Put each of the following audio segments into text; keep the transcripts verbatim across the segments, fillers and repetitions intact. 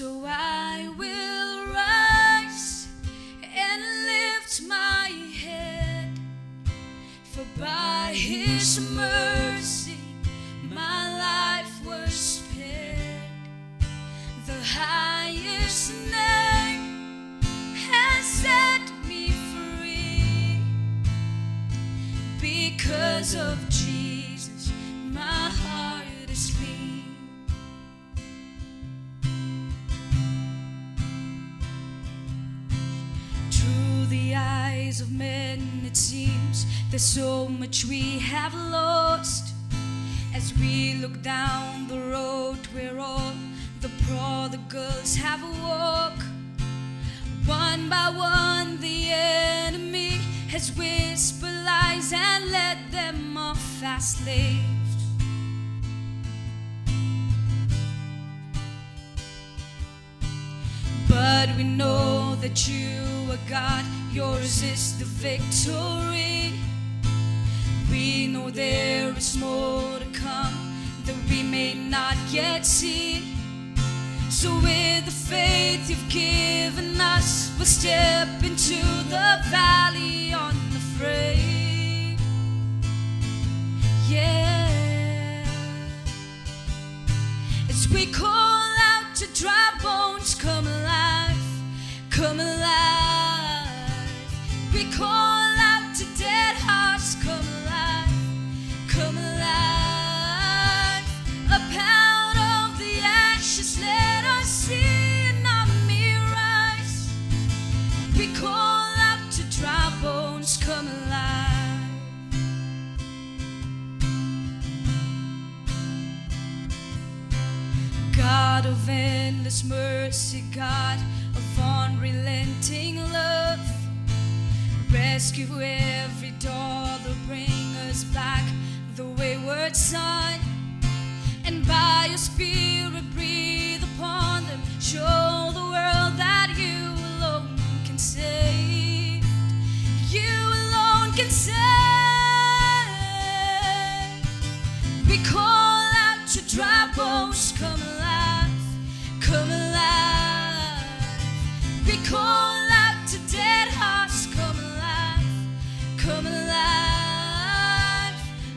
So I will rise and lift my head, for by his mercy my life was spared. The highest name has set me free. Because of Jesus, my heart is clean. Through the eyes of men, it seems there's so much we have lost. As we look down the road where all the prodigals have walked, one by one the enemy has whispered lies and led them off as slaves. But we know that you are God, yours is the victory. We know there is more to come that we may not yet see. So with the faith you've given us, we'll step into the valley unafraid. Yeah. As we call out to dry bones, come alive, come alive. We call out to dead hearts, come alive, come alive. Up out of the ashes, let us see an army rise. We call out to dry bones, come alive. God of endless mercy, God of unrelenting love, rescue every daughter, bring us back the wayward son, and by your spirit breathe upon them, show the world that you alone can save. You alone can save. We call out to dry bones, come alive, come alive. We call out to dead hearts, come alive, come alive.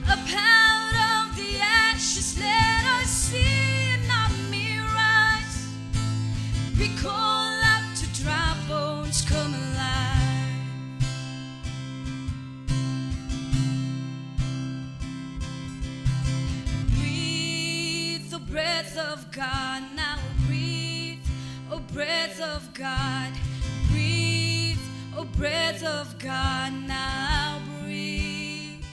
Up out of the ashes, let us see an army rise. We call out to dry bones, come alive. Breathe, the breath of God now. Breathe, oh breath of God. Breathe, oh breath of God now. Breathe.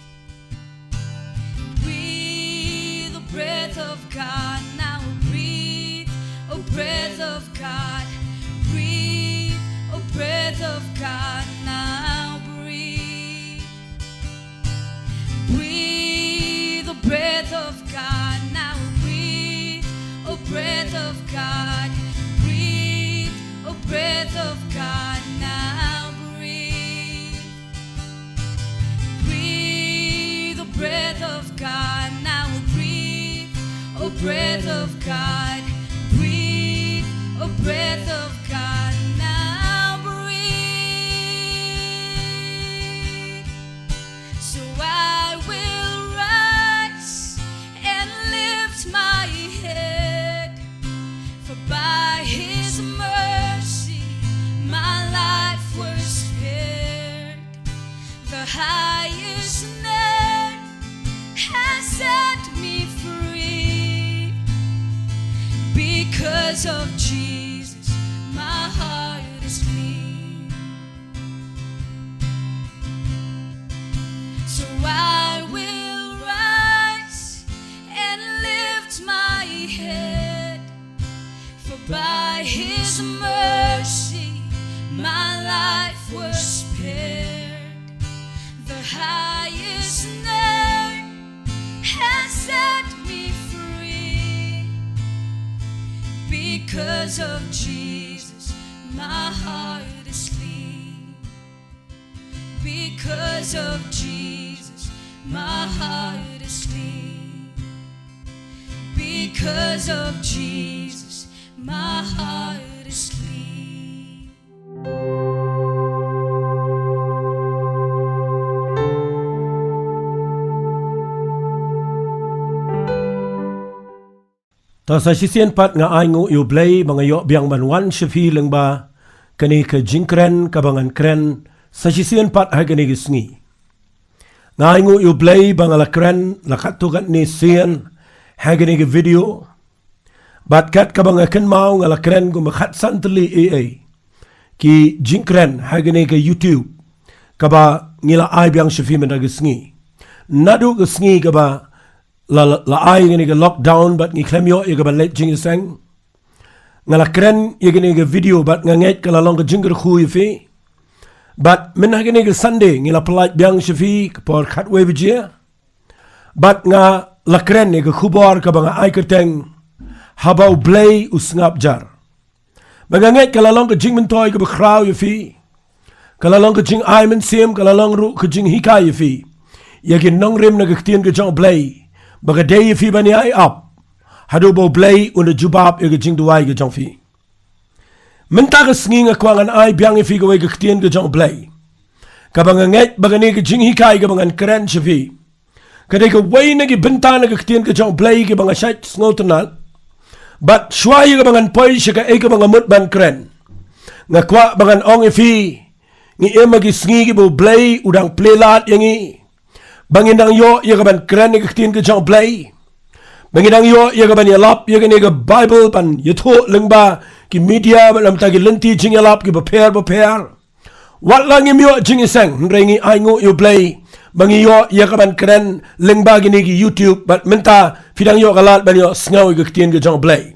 Breathe, oh breath of God now. Breathe, oh breath of God. Breathe, oh breath of God now. Breathe. Breathe, oh breath of God now. Breathe, oh breath of God. Breathe, oh breath of God now. Breathe. Breathe, oh breath of God now. Breathe, oh breath of God. Breathe, oh breath of God now. Breathe. So I will rise and lift my head, for by his mercy my life was spared. The highest name has set me free. Because of Jesus, my heart is clean. So I will rise and lift my head, for by his mercy my life was spared. The highest name has set me free. Because of Jesus, my heart is clean. Because of Jesus, my heart is clean. Because of Jesus, My heart is clean. Ta sa shisien pat nga ai nguh ïa U Blei ba nga ïoh biang ban wan sha phi lyngba kane ka jingkren kaba ngan kren sa shisien pat ha kane ka sngi. Nga ai nguh ïa U Blei ba nga la kren la katto katne sien ha kane ka video. Bad kat kaba nga kynmaw nga la kren kumba khatsan tylli ei ei ki jingkren ha kane ka YouTube kaba ngi la ai biang sha phi mynta ka sngi. Naduh ka sngi kaba la, la, la ai kane ka lockdown bad ngi khlem ïoh ïa kaban leit jingïaseng, nga la kren ïa kane ka video bad nga ngeit ka la long ka jingkyrkhu ïa phi. Bad mynta kane ka Sunday ngi la pyllait biang sha phi ka por khatwei baje. Bad nga la kren ïa ka khubor kaba nga ai kyrteng Haba U Blei u sngap jar. Ba nga ngeit ka la long ka jingmyntoi kaba khraw ïa phi. Ka la long ka jingai mynsiem, ka la long ruh ka jinghikai ïa phi. Ïa ki nongrim na ka ktien ka jong U Blei. Ba ka dei ïa phi ban ïai ap haduh ba U Blei un da jubab ïa ka jingduwai ka jong phi. Mynta ka sngi nga kwah ngan ai biang ïa phi kawei ka ktien ka jong U Blei. Kaba nga ngeit ba kane ka jinghikai kaba ngan kren sha phi ka dei kawei na ki bynta na ka ktien ka jong U Blei kiba nga shait sngewtynnat. Bad shuwa ïa kaba ngan poi sha kaei kaba nga mut ban kren, nga kwah ba ngan ong ïa phi, ngi im ha ki sngi kiba U Blei u dang plie lad ïa ngi. Ba ngin dang ïoh ïa kaban kren ïa ka ktien ka jong U Blei. Ba ngin dang ïoh ïa kaban ïalap ïa kane ka Baibl ban ïathuh lyngba ki media bad na bynta ki lynti jingïalap kiba pher bapher. Wat la ngim ïoh jingïaseng hynrei ngi ai nguh ïa U Blei ba ngi ïoh ïa kaban kren lyngba kine ki YouTube bad mynta phi dang ïoh ka lad ban ïohsngew ïa ka ktien ka jong U Blei.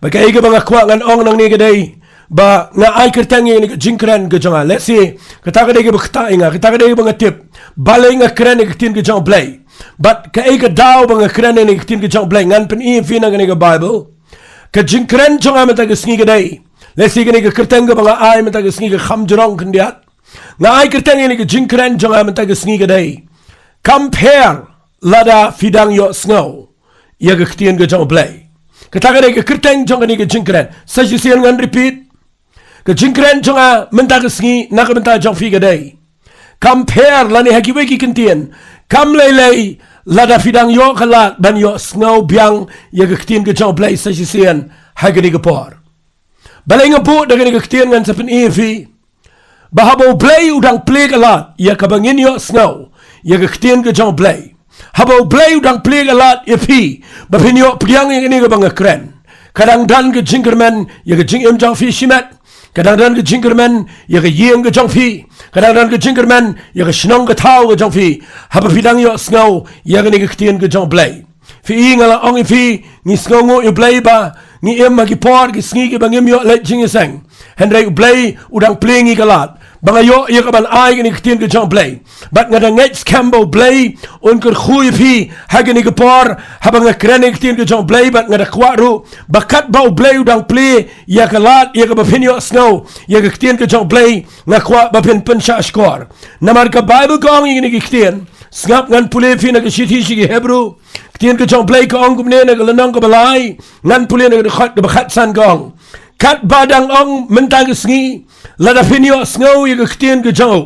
Ba kaei kaba nga kwah ngan ong nangne ka dei ba nga ai kyrteng ïa kane ka jingkren ka jong nga. Let's say kata ka dei kaba ktah ïa nga, kata ka dei kaba nga tip. Balei nga kren ïa ka ktien ka jong U Blei? Bad kaei ka daw ba nga kren ïa kane ka ktien ka jong U Blei? Ngan pyni ïa phi na kane ka Baibl. Ka jingkren jong nga mynta ka sngi ka dei, let's say kane ka kyrteng kaba nga ai mynta ka sngi ka kham jrong khyndiat. Nga ai kyrteng ïa kane ka jingkren jong nga mynta ka sngi ka dei, Kam pher lada phi dang ïohsngew ïa ka ktien ka jong U Blei. Kata ka dei ka kyrteng jong kane ka jingkren. Sa shisien ngan repeat. Ka jingkren jong nga mynta ka sngi na ka bynta jong phi ka dei, Kam pher, lane ha kiwei ki kyntien, kam lei lei lada phi dang ïoh ka lad ban ïohsngew biang ïa ka ktien ka jong U Blei sa shisien ha kane ka por. Balei nga buh da kane ka ktien? Ngan sa pyni ïa phi. Ba haba U Blei u dang plie ka lad ïa kaba ngin ïohsngew ïa ka ktien ka jong U Blei, haba U Blei u dang plie ka lad ïa phi ba phin ïoh pdiang ïa kane kaba nga kren, ka dang don ka jingkyrmen ïa ka jingim jong phi shimet. Ka dang don ka jingkyrmen ïa ka ïing ka jong phi. Ka dang don ka jingkyrmen ïa ka shnong ka thaw ka jong phi haba phi dang ïohsngew ïa kane ka ktien ka jong U Blei. Phi i, nga la ong ïa phi, ngi sngewnguh ïa U Blei ba ngi im ha ki por ki sngi kiba ngim ïoh leit jingïaseng. Hynrei U Blei u dang plie ngi ka lad ba nga ïoh ïa kaban ai kane ka ktien ka jong U Blei. Bad nga da ngeit skhem ba U Blei un kyrkhu ïa phi ha kane ka por haba nga kren ïa ka ktien ka jong U Blei. Bad nga da kwah ruh ba katba U Blei u dang plie ïa ka lad ïa kaba phin ïohsngew ïa ka ktien ka jong U Blei, nga kwah ba phin pynshah shkor. Namar ka Baibl ka ong ïa kine ki ktien. Sngap, ngan pule ïa phi na ka shithi sha ki Hebru. Ktien ka jong U Blei ka ong kumne na ka lynnong kaba lai, ngan pule na ka dkhot kaba khatsan, ka ong, Katba dang ong mynta ka sngi, lada phin ïohsngew ïa ka ktien ka jong u,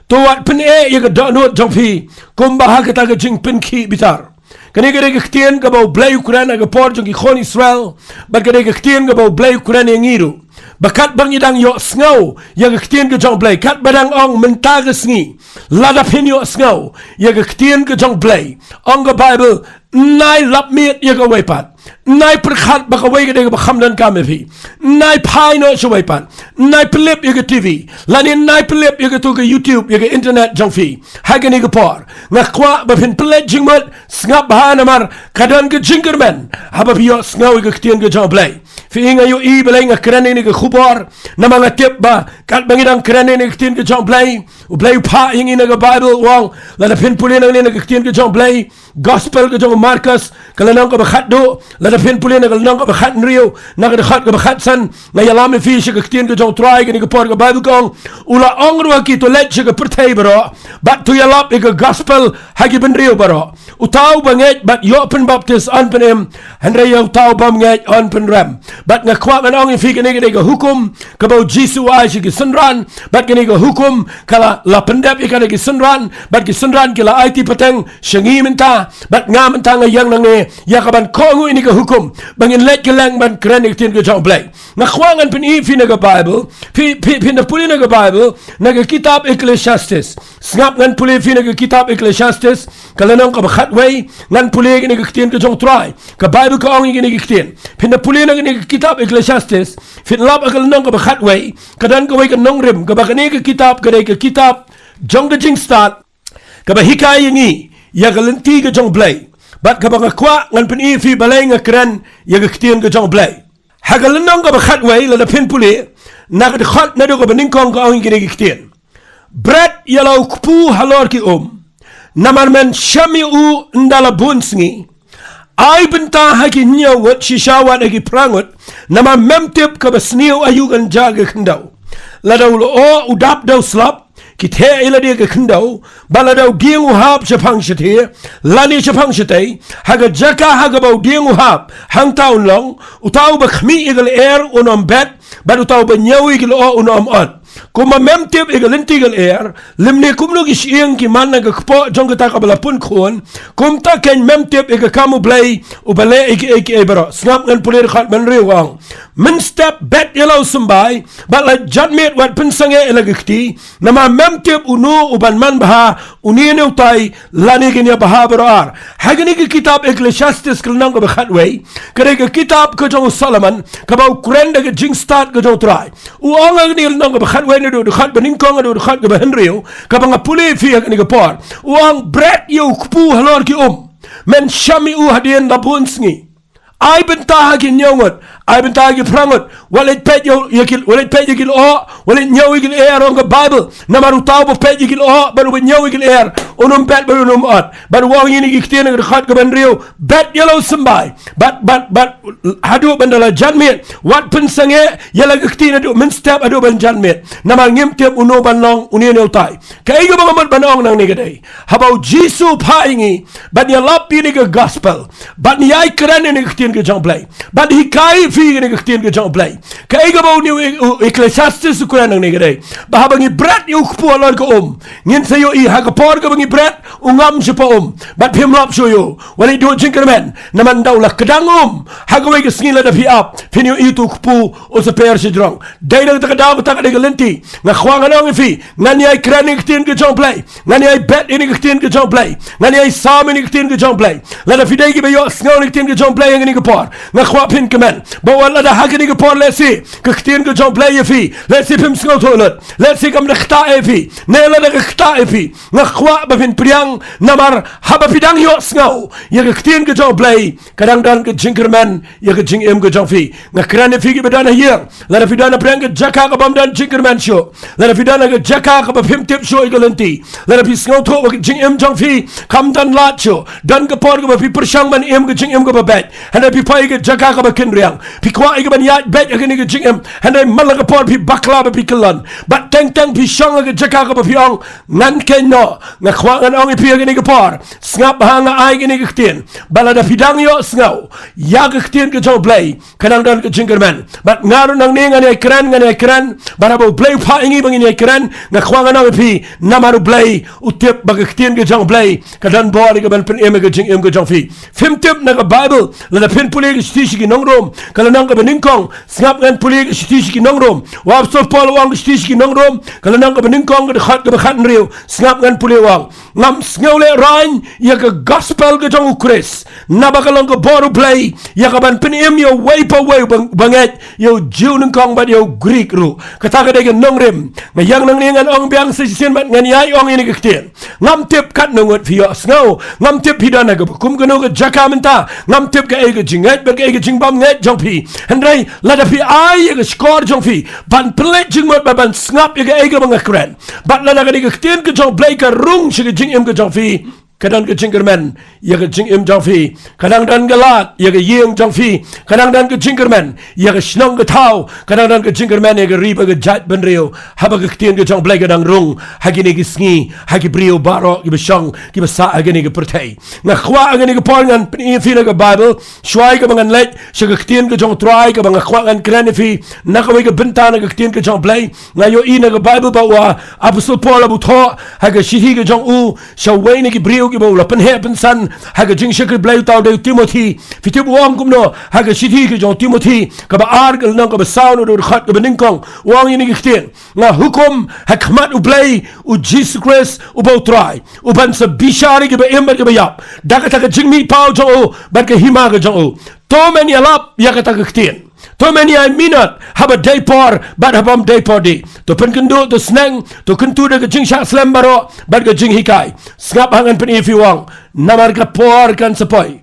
to wat pyneh ïa ka dohnud jong phi kumba ha kata ka jingpynkhih bitar. Kane ka dei ka ktien kaba U Blei u kren ha ka por jong ki khun Israel. Bad ka dei ka ktien kaba U Blei u kren ïa ngi ruh. Ba katba ngi dang ïohsngew ïa ka ktien ka jong U Blei, katba dang ong mynta ka sngi, lada phin ïohsngew ïa ka ktien ka jong U Blei, ong ka Baibl, nai lap miet ïa kawei pat. Nai pyrkhat ba kawei ka dei kaba kham donkam ïa phi. Nai phai noh shawei pat. Nai pynlip ïa ka T V. Lane nai pynlip ïa katu ka YouTube, ïa ka internet jong phi ha kane ka por. Nga kwah ba phin pynleit jingmut. Sngap bha, namar ka don ka jingkyrmen haba phi ïohsngew ïa ka ktien ka jong U Blei. Phi i, nga ïohi balei nga kren ïa kane ka khubor. Namar nga tip ba katba ngi dang kren ïa kane ka ktien ka jong U Blei, U Blei u phah ïa ngi na ka Baibl, u ong, lada phin pule nangne na ka ktien ka jong U Blei, gospel ka jong u Markos, ka lynnong kaba khatduh, lada phin pule na ka lynnong kaba khathynriew, na ka dkhot kaba khatsan, nga ïalam ïa phi sha ka ktien ka jong U Trai, kane ka por ka Baibl ka ong, u la ong ruh ha ki, to leit sha ka pyrthei baroh, bad to ïalap ïa ka gospel ha ki bynriew baroh. Uta uba ngeit bad ïoh pynbaptis yn pynim, hynrei ïa uta u bym ngeit yn pynrem. Bad nga kwah ngan ong ïa phi, kane ka dei ka hukum kaba U Jisu u ai sha ki synran, bad kane ka hukum ka la, la pyndep ïa ka da ki synran, bad ki synran ki la aiti pateng sha ngi mynta, bad nga mynta nga ïeng nangne ïa ka ban kohnguh ïa kane ka hukum, ba ngin leit kylleng ban kren ïa ka ktien ka jong U Blei. Nga kwah ngan pyni ïa phi na ka Baibl, phi, phi, phin da pule na ka Baibl, na ka kitab Ecclesiastes. Sngap, ngan pule ïa phi na ka kitab Ecclesiastes, ka lynnong kaba khatwei, ngan pule ïa kane ka ktien ka jong U Trai. Ka Baibl ka ong ïa kane ka ktien. Phin da pule na kane ka kitab Ecclesiastes, phin lap ha ka lynnong kaba khatwei, ka don kawei ka nongrim, kaba kane ka kitab ka dei ka kitab jong ka jingstad, kaba hikai ïa ngi ïa ka lynti ka jong U Blei. Bad kaba nga kwah ngan pyni ïa phi balei nga kren ïa ka ktien ka jong U Blei. Ha ka lynnong kaba khatwei, lada phin pule, na ka dkhot naduh kaba nyngkong, ka ong ïa kane ka ktien. Bret ïa la u kpu halor ki um, namar men shem ïa u ynda la bun sngi. Ai bynta ha ki hynñiew ngut, shisha wat ha ki phra ngut, namar mem tip kaba sniew aïu kan jia ha ka khyndew. Lada u lyoh u dap da u slap, ki theh ïa lade ha ka khyndew, bad lada u dieng u hap shaphang shathie, lane shaphang shatei, ha ka jaka ha kaba u dieng u hap, hangta un long. Uta uba khmih ïa ka lyer un ym bet, bad uta uba ñiew ïa ki lyoh un ym ot. Kumba mem tip ïa ka lynti ka lyer, lymne kumno ki shyieng ki man na ka kpoh jong kata kaba la pun khun, kumta keiñ mem tip ïa ka kam U Blei uba leh ïa kiei kiei baroh. Sngap, ngan pule dkhot ba hynriew, ka ong. Mynstep bet ïa la u symbai, bad la janmiet wat pynsangeh ïa la ka kti, namar mem tip uno uban man bha, une ne utai, lane kin ïa bha baroh ar. Ha kane ka kitab Ecclesiastes ka lynnong kaba khatwei, ka dei ka kitab ka jong u Solomon, kaba u kren da ka jingstad ka jong U Trai. U ong ha kane ka lynnong kaba khatwei naduh dkhot ba nyngkong haduh dkhot kaba hynriew, kaba nga pule ïa phi ha kane ka por. U ong bret ïa u kpu halor ki um, men shem ïa u hadien la bun sngi. Ai bynta ha ki hynñiew ngut, ai bynta ha ki phra ngut, wat leit peit ïa, ïa ki, wat leit peit ïa ki lyoh, wat leit ñiew ïa ki lyer, ong ka Baibl, namar uta uba peit ïa ki lyoh, bad uba ñiew ïa ki lyer, un ym bet bad un ym ot. Bad u ong ïa kine ki ktien ha ka dkhot kaba hynriew, bet ïa la u symbai, bad, bad, bad, haduh ban da la janmiet, wat pynsangeh ïa la ka kti naduh mynstep haduh ban janmiet, namar ngim tip uno ban long, une ne utai. Kaei kaba nga mut ban ong nangne ka dei, haba U Jisu u phah ïa ngi ban ïalap ïa kane ka gospel, ban ïai kren ïa kane ka ktien ka jong U Blei, ban hikai ïa phi ïa kane ka ktien ka jong U Blei. Kaei kaba une u, u Ecclesiastes u kren nangne ka dei, ba haba ngi bret ïa u kpu halor ka um, ngin sa ïohi ha ka por kaba ngi bret, u ngam shapoh um, bad phim lap shuh ïa u. Wat leit duh jingkyrmen, namar ynda u la kdang um, ha kawei ka sngi lada phi ap, phin ïohi uto u kpu u sa per shajrong. Dei na kata ka daw, kata ka dei ka lynti. Nga kwah ngan ong ïa phi, ngan ïai kren ïa ka ktien ka jong U Blei, ngan ïai bet ïa kane ka ktien ka jong U Blei, ngan ïai sam ïa kane ka ktien ka jong U Blei. Lada phi dei kiba ïohsngew ïa kane ka ktien ka jong U Blei ha kane ka por, nga kwah phin kmen, ba wat lada ha kane ka por lehse ka ktien ka jong U Blei ïa phi, lehse phim sngewthuh lut, lehse kam da ktah ïa phi, ne lada ka ktah ïa phi, nga kwah ba phin pdiang, namar haba phi dang ïohsngew ïa ka ktien ka jong U Blei, ka dang don ka jingkyrmen ïa ka jingim ka jong phi. Nga kren ïa phi kiba don ha ïing, lada phi don ha pdeng ka jaka kabym don jingkyrmen shuh, lada phi don ha ka jaka kaba phim tip shuh ïa ka lynti, lada phi sngewthuh ba ka jingim jong phi kam don lad shuh, don ka por kaba phi pyrshang ban im ka jingim kaba beit, hynrei phi poi ïa ka jaka kaba kynriang, phi kwah ïa ka ban ïaid beit ha kane ka jingim, hynrei man la ka por phi bakla bad phi kyllon, bad teng teng phi shong ha ka jaka kaba phi ong, ngan keiñ noh. Nga kwah ngan ong ïa phi ha kane ka por, sngap, ba ha nga ai kane ka ktien, ba lada phi dang ïohsngew ïa ka ktien ka jong U Blei, ka dang don ka jingkyrmen. Bad nga ruh nangne ngan ïai kren, ngan ïai kren, bad haba U Blei u phah ïa ngi ba ngin ïai kren, nga kwah ngan ong ïa phi, namar U Blei u tip ba ka ktien ka jong U Blei ka don bor ïa ka ban pynim ïa ka jingim ka jong phi. Phim tip na ka Baibl, lada phin pule ka shithi sha ki nong Rom, ka lynnong kaba nyngkong, sngap, ngan pule ka shithi sha ki nong Rom. U Apostol Paul u ong ka shithi sha ki nong Rom, ka lynnong kaba nyngkong, ka dkhot kaba khathynriew, sngap, ngan pule, u ong, ngam sngewlehraiñ ïa ka gospel ka jong U Khrist, naba ka long ka bor U Blei ïa ka ban pynim ïa uwei pa uwei ba, ba ngeit, ïa u Jiw nyngkong bad ïa u Grik ruh. Kata ka dei ka nongrim. Nga ïeng nangne ngan ong biang sa shisien bad ngan ïai ong ïa kane ka ktien. Ngam tip katno ngut phi ïohsngew, ngam tip phi don ha kaba kum kano ka jaka mynta, ngam tip kaei ka jingngeit bad kaei ka jingbymngeit jong phi. Hynrei lada phi ai ïa ka shkor jong phi ban pynleit jingmut bad ban sngap ïa kaei kaba nga kren, bad lada kane ka ktien ka jong U Blei ka rung sha ka jingim ka jong phi, ka don ka jingkyrmen ïa ka jingim jong phi. Ka dang don ka lad ïa ka ïing jong phi. Ka dang don ka jingkyrmen ïa ka shnong ka thaw. Ka dang don ka jingkyrmen ïa ka ri bad ka jaitbynriew. Haba ka ktien ka jong U Blei ka dang rung ha kine ki sngi, ha ki briew baroh kiba shong, kiba sah ha kine ki pyrthei. Nga kwah ha kane ka por ngan pyni ïa phi na ka Baibl, shuwa kaba ngan leit sha ka ktien ka jong U Trai, kaba nga kwah ngan kren ïa phi na kawei ka bynta na ka ktien ka jong U Blei. Nga ïohi na ka Baibl ba u Apostol Paul u thoh ha ka shithi ka jong u sha uwei na ki briew kiba u la pynheh pynsan ha ka jingshakri Blei, uta u dei u Timothi. Phi tip u ong kumno ha ka shithi ka jong u Timothi, kaba ar, ka lynnong kaba saw, na ka dkhot kaba nyngkong, u ong ïa kine ki ktien: Nga hukum ha khmat U Blei, U Jisu Khrist uba U Trai, uban sa bishar ïa kiba im bad kiba ïap da kata ka jingmihpaw jong u bad ka hima ka jong u. To men ïalap ïa kata ka ktien. To men ïai minot haba dei por bad haba ym dei por dih. To pynkynduh, to sneng, to kyntu da ka jingshah slem baroh bad ka jinghikai. Sngap ha ngan pyni ïa phi, u ong, namar ka por kan sa poi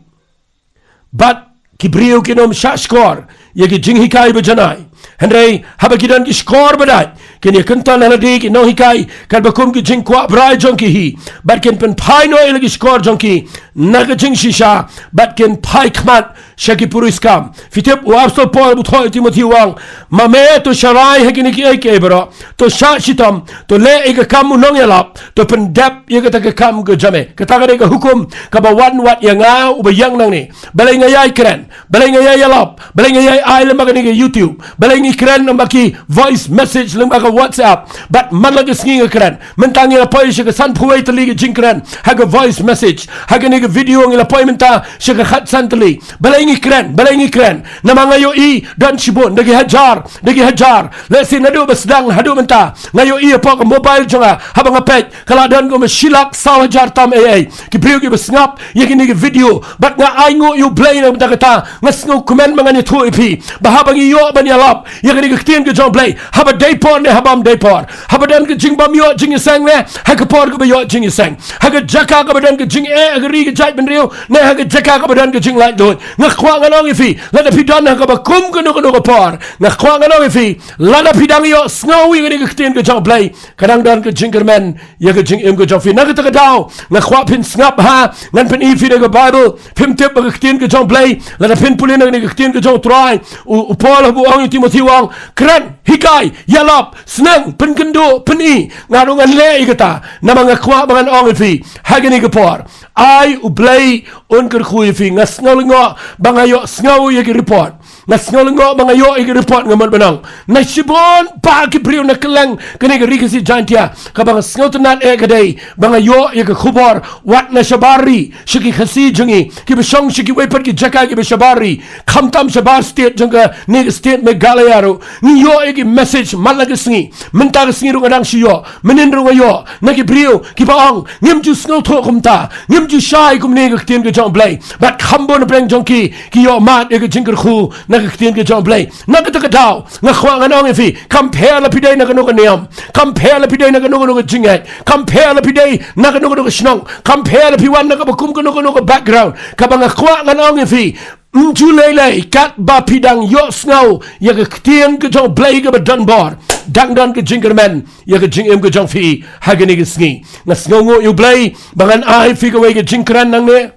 bad ki briew kin ym shah shkor ïa ki jinghikai ba janai. Hynrei haba ki don ki shkor ba dait, kin ïakynton ha lade ki nonghikai katba kum ki jingkwah brai jong ki hi, bad kin pynphai noh ïa la ki shkor jong ki na ka jingshisha, bad kin phai khmat sha ki puriskam. Phi tip, u Apostol Paul u thoh ïa u Timothi, u ong: Ma me, to sharai ha kine kiei kiei baroh, to shah shitom, to leh ïa ka kam u nongïalap, to pyndep ïa kata ka kam ka jong me. Kata ka dei ka hukum kaba wan wat ïa nga uba ïeng nangne. Balei nga ïai kren? Balei nga ïai ïalap? Balei nga ïai ai lyngba kane ka YouTube? Balei ngi kren lyngba ki voice message lyngba ka WhatsApp? Bad man la ka sngi nga kren. Mynta ngi la poi sha ka sanphew wei tylli ka jingkren ha ka voice message. Ha kane ka video ngi la poi mynta sha ka khatsan tylli. Balei ngi kren? Balei ngi kren? Namar nga ïohi don shibun, da ki hajar, da ki hajar, lehse naduh ba sdang haduh mynta, nga ïohi hapoh ka mobile jong nga, haba nga peit, ka la don kumba shi lak saw hajar tam ei ei ki briew kiba sngap ïa kine ki video. Bad nga ainguh ïa U Blei na ka bynta kata. Nga sngewkmen ba ngan ïathuh ïa phi ba haba ngi ïoh ban ïalap ïa kane ka ktien ka jong U Blei, haba dei por ne haba ym dei por, haba don ka jingbymïoh jingïaseng ne ha ka por kaba ïoh jingïaseng, ha ka jaka kaba don ka jingeh, ha ka ri ka jaitbynriew ne ha ka jaka kaba don ka jinglaitluid, nga kwah ngan ong ïa phi, lada phi don ha kaba kum kano kano ka por, nga kwah ngan ong ïa phi, lada phi dang ïohsngew ïa kane ka ktien ka jong U Blei, ka dang don ka jingkyrmen ïa ka jingim ka jong phi. Na kata ka daw nga kwah phin sngap ha, ngan pyni ïa phi na ka Baibl. Phim tip ba ka ktien ka jong U Blei, lada phin pule na kane ka ktien ka jong U Trai, u, u Paul haba u ong ïa u Timothi, u ong: Kren, hikai, ïalap, sneng, pynkynduh, pyni. Nga ruh ngan leh ïa kata. Namar nga kwah ba ngan ong ïa phi ha kane ka por, ai U Blei un kyrkhu ïa phi. Nga sngew lyngngoh ba nga ïohsngew ïa ki report. Nga sngew lyngngoh ba nga ïoh ïa ki report, nga mut ban ong. Na shibun bha ki briew na kylleng kane ka Ri Khasi Jaiñtia, kaba nga sngewtynnad eh ka dei ba nga ïoh ïa ka khubor wat na shabar ri sha ki Khasi jong ngi kiba shong sha kiwei pat ki jaka kiba shabar ri, khamtam shabar state jong kane ka state Meghalaya ruh. Ngi ïoh ïa ki message man la ka sngi. Mynta ka sngi ruh nga dang shu ïoh, mynnin ruh nga ïoh na ki briew kiba ong: Ngim ju sngewthuh kumta, ngim ju shai kumne ka ktien ka jong U Blei. Bad kham bun na pdeng jong ki, ki ïoh mad ïa ka jingkyrkhu na ka ktien ka jong U Blei. Na kata ka daw nga kwah ngan ong ïa phi, kam pher la phi dei na kano ka niam, kam pher la phi dei na kano kano ka jingngeit, kam pher la phi dei na kano kano ka shnong, kam pher la phi wan na kaba kum kano kano ka background, kaba nga kwah ngan ong ïa phi, ym ju lei lei katba phi dang ïohsngew ïa ka ktien ka jong U Blei kaba don bor. Dang don ka jingkyrmen ïa ka jingim ka jong phi ha kane ka sngi. Nga sngewnguh ïa U Blei ba ngan ai phi kawei ka jingkren nangne.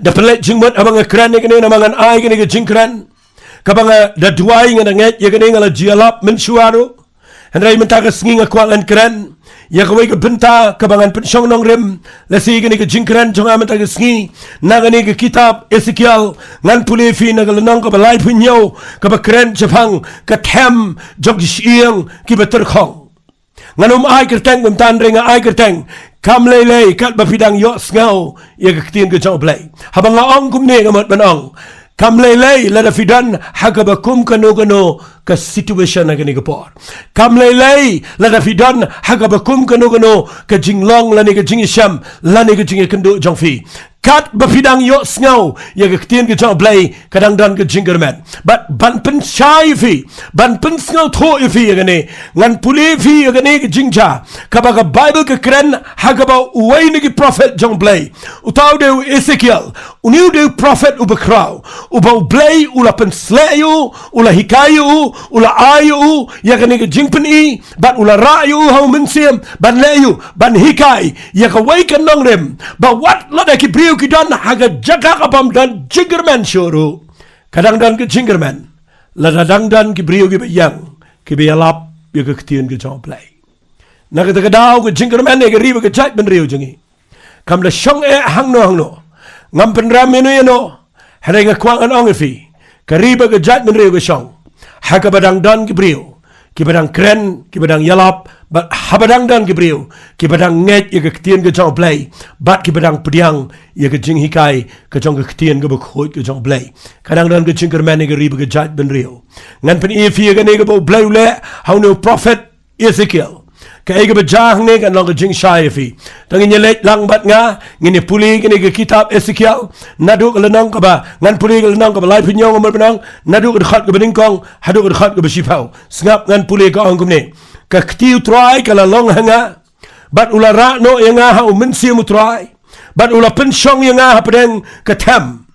Da pynleit jingmut haba nga kren ïa kane, namar ngan ai kane ka jingkren kaba nga da duwai, nga da ngeit ïa kane, nga la ju ïalap mynshuwa ruh. Hynrei mynta ka sngi nga kwah ngan kren ïa kawei ka bynta kaba ngan pynshong nongrim lashai ïa kane ka jingkren jong nga mynta ka sngi. Na kane ka kitab Esekiel, ngan pule ïa phi na ka lynnong kaba laiphew hynñiew, kaba kren shaphang ka them jong ki shyieng kiba tyrkhong. Ngan ym ai kyrteng kumta, hynrei nga ai kyrteng: Kam lei lei katba phi dang ïohsngew ïa ka ktien ka jong U Blei. Haba nga ong kumne, nga mut ban ong: Kam lei lei lada phi don ha kaba kum kano kano ka situation ha kane ka por. Kam lei lei lada phi don ha kaba kum kano kano ka jinglong lane ka jingïashem lane ka jingïakynduh jong phi. Katba phi dang ïohsngew ïa ka ktien ka jong U Blei, ka dang don ka jingkyrmen. Bad ban pynshai ïa phi, ban pynsngewthuh ïa phi ïa kane, ngan pule ïa phi ïa kane ka jingjia kaba ka Baibl ka kren ha kaba uwei na ki prophet jong U Blei, uta u dei u Esekiel. Une u dei u prophet uba khraw, uba U Blei u la pynsleh ïa u, u la hikai ïa u, u la ai ïa u ïa kane ka jingpyni, bad u la rah ïa u ha u Mynsiem ban leh ïa u, ban hikai ïa kawei ka nongrim, ba wat lada ki briew ki don ha ka jaka ka bym don jingkyrmen shuh ruh, ka dang don ka jingkyrmen lada dang don ki briew kiba ïeng, kiba ïalap ïa ka ktien ka jong U Blei. Na kata ka daw ka jingkyrmen ïa ka ri bad ka jaitbynriew jong ngi kam da shong eh hangno hangno. Ngam pynrem ïano ïano, hynrei nga kwah ngan ong ïa phi, ka ri bad ka jaitbynriew ka shong ha kaba dang don ki briew kiba dang kren, kiba dang ïalap, bad haba dang don ki briew kiba dang ngeit ïa ka ktien ka jong U Blei, bad kiba dang pdiang ïa ka jinghikai ka jong ka ktien kaba khuid ka jong U Blei, ka dang don ka jingkyrmen ïa ka ri bad ka jaitbynriew. Ngan pyni ïa phi ïa kane kaba U Blei u leh ha une u prophet Esekiel. Kaei kaba jia hangne kan long ka jingshai ïa phi. Tang ngin ïa leit lang bad nga, ngin ïa pule kane ka kitab Esekiel, naduh ka lynnong kaba, ngan pule ka lynnong kaba laiphew hynñiew, nga mut ban ong, naduh ka dkhot kaba nyngkong haduh ka dkhot kaba shiphew. Sngap, ngan pule, ka ong kumne: Ka kti U Trai ka la long ha nga, bad u la rah noh ïa nga ha u Mynsiem U Trai, bad u la pynshong ïa nga hapdeng ka them.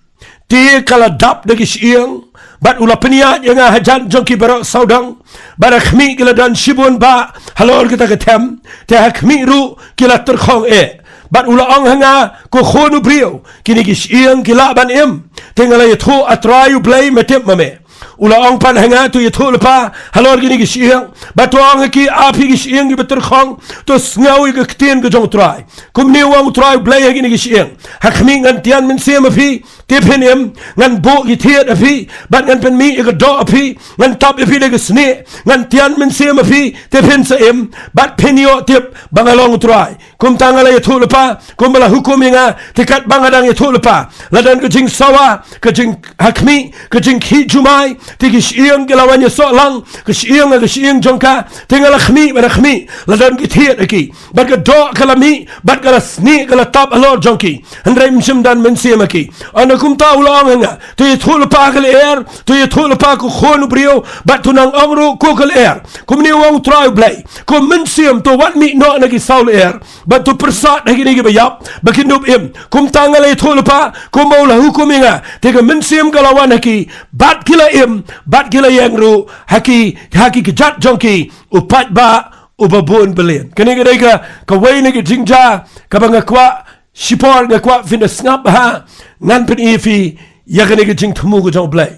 Te ka la dap da ki shyieng, bad u la pynïaid ïa nga hajan jong ki baroh sawdong, bad ha khmih ki la don shibun bah halor kata ka them, te ha khmih ruh ki la tyrkhong eh. Bad u la ong ha nga: Ko khun u briew, kine ki shyieng ki lah ban im, te nga la ïathuh, A Trai U Blei, me tip ma me. U la ong pat ha nga: To ïathuh lypa halor kine ki shyieng, bad to ong ha ki: A phi ki shyieng kiba tyrkhong, to sngew ïa ka ktien ka jong U Trai. Kumne u ong U Trai U Blei ha kine ki shyieng: Ha khmih ngan tian mynsiem ha phi, te phin im, ngan buh ki thied ha phi, bad ngan pynmih ïa ka doh ha phi, ngan tap ïa phi da ka snieh, ngan tian mynsiem ha phi, te phin sa im, bad phin ïoh tip ba nga long U Trai. Kumta nga la ïathuh lypa, kumba la hukum ïa nga, te katba nga dang ïathuh lypa, la don ka jingsawa, ka jing, ha khmih, ka jingkhih jumai, te ki shyieng ki la wan ïasoh lang, ka shyieng ha ka shyieng jong ka, te nga la khmih, bad ha khmih la don ki thied ha ki, bad ka doh ka la mih, bad ka la snieh, ka la tap halor jong ki, hynrei ym shym don mynsiem ha ki. Hynda kumta u la ong ha nga: To ïathuh lypa, ko lyer, to ïathuh lypa, ko khun u briew, bad to nang ong ruh, ko lyer: Kumne u ong U Trai U Blei: Ko mynsiem, to wan mih noh na ki saw lyer, bad to pyrsad ha kine kiba ïap ba kin dup im. Kumta nga la ïathuh lypa kumba u la hukum ïa nga, te ka mynsiem ka la wan ha ki, bad ki la im, bad ki la ïeng ruh ha ki, ha ki kjat jong ki, u paidbah uba bun byllian. Kane ka dei ka, kawei na ki jingjia kaba nga kwah shipor, nga kwah phin da sngap ha, ngan pyni ïa phi ïa kane ka jingthmu ka jong U Blei.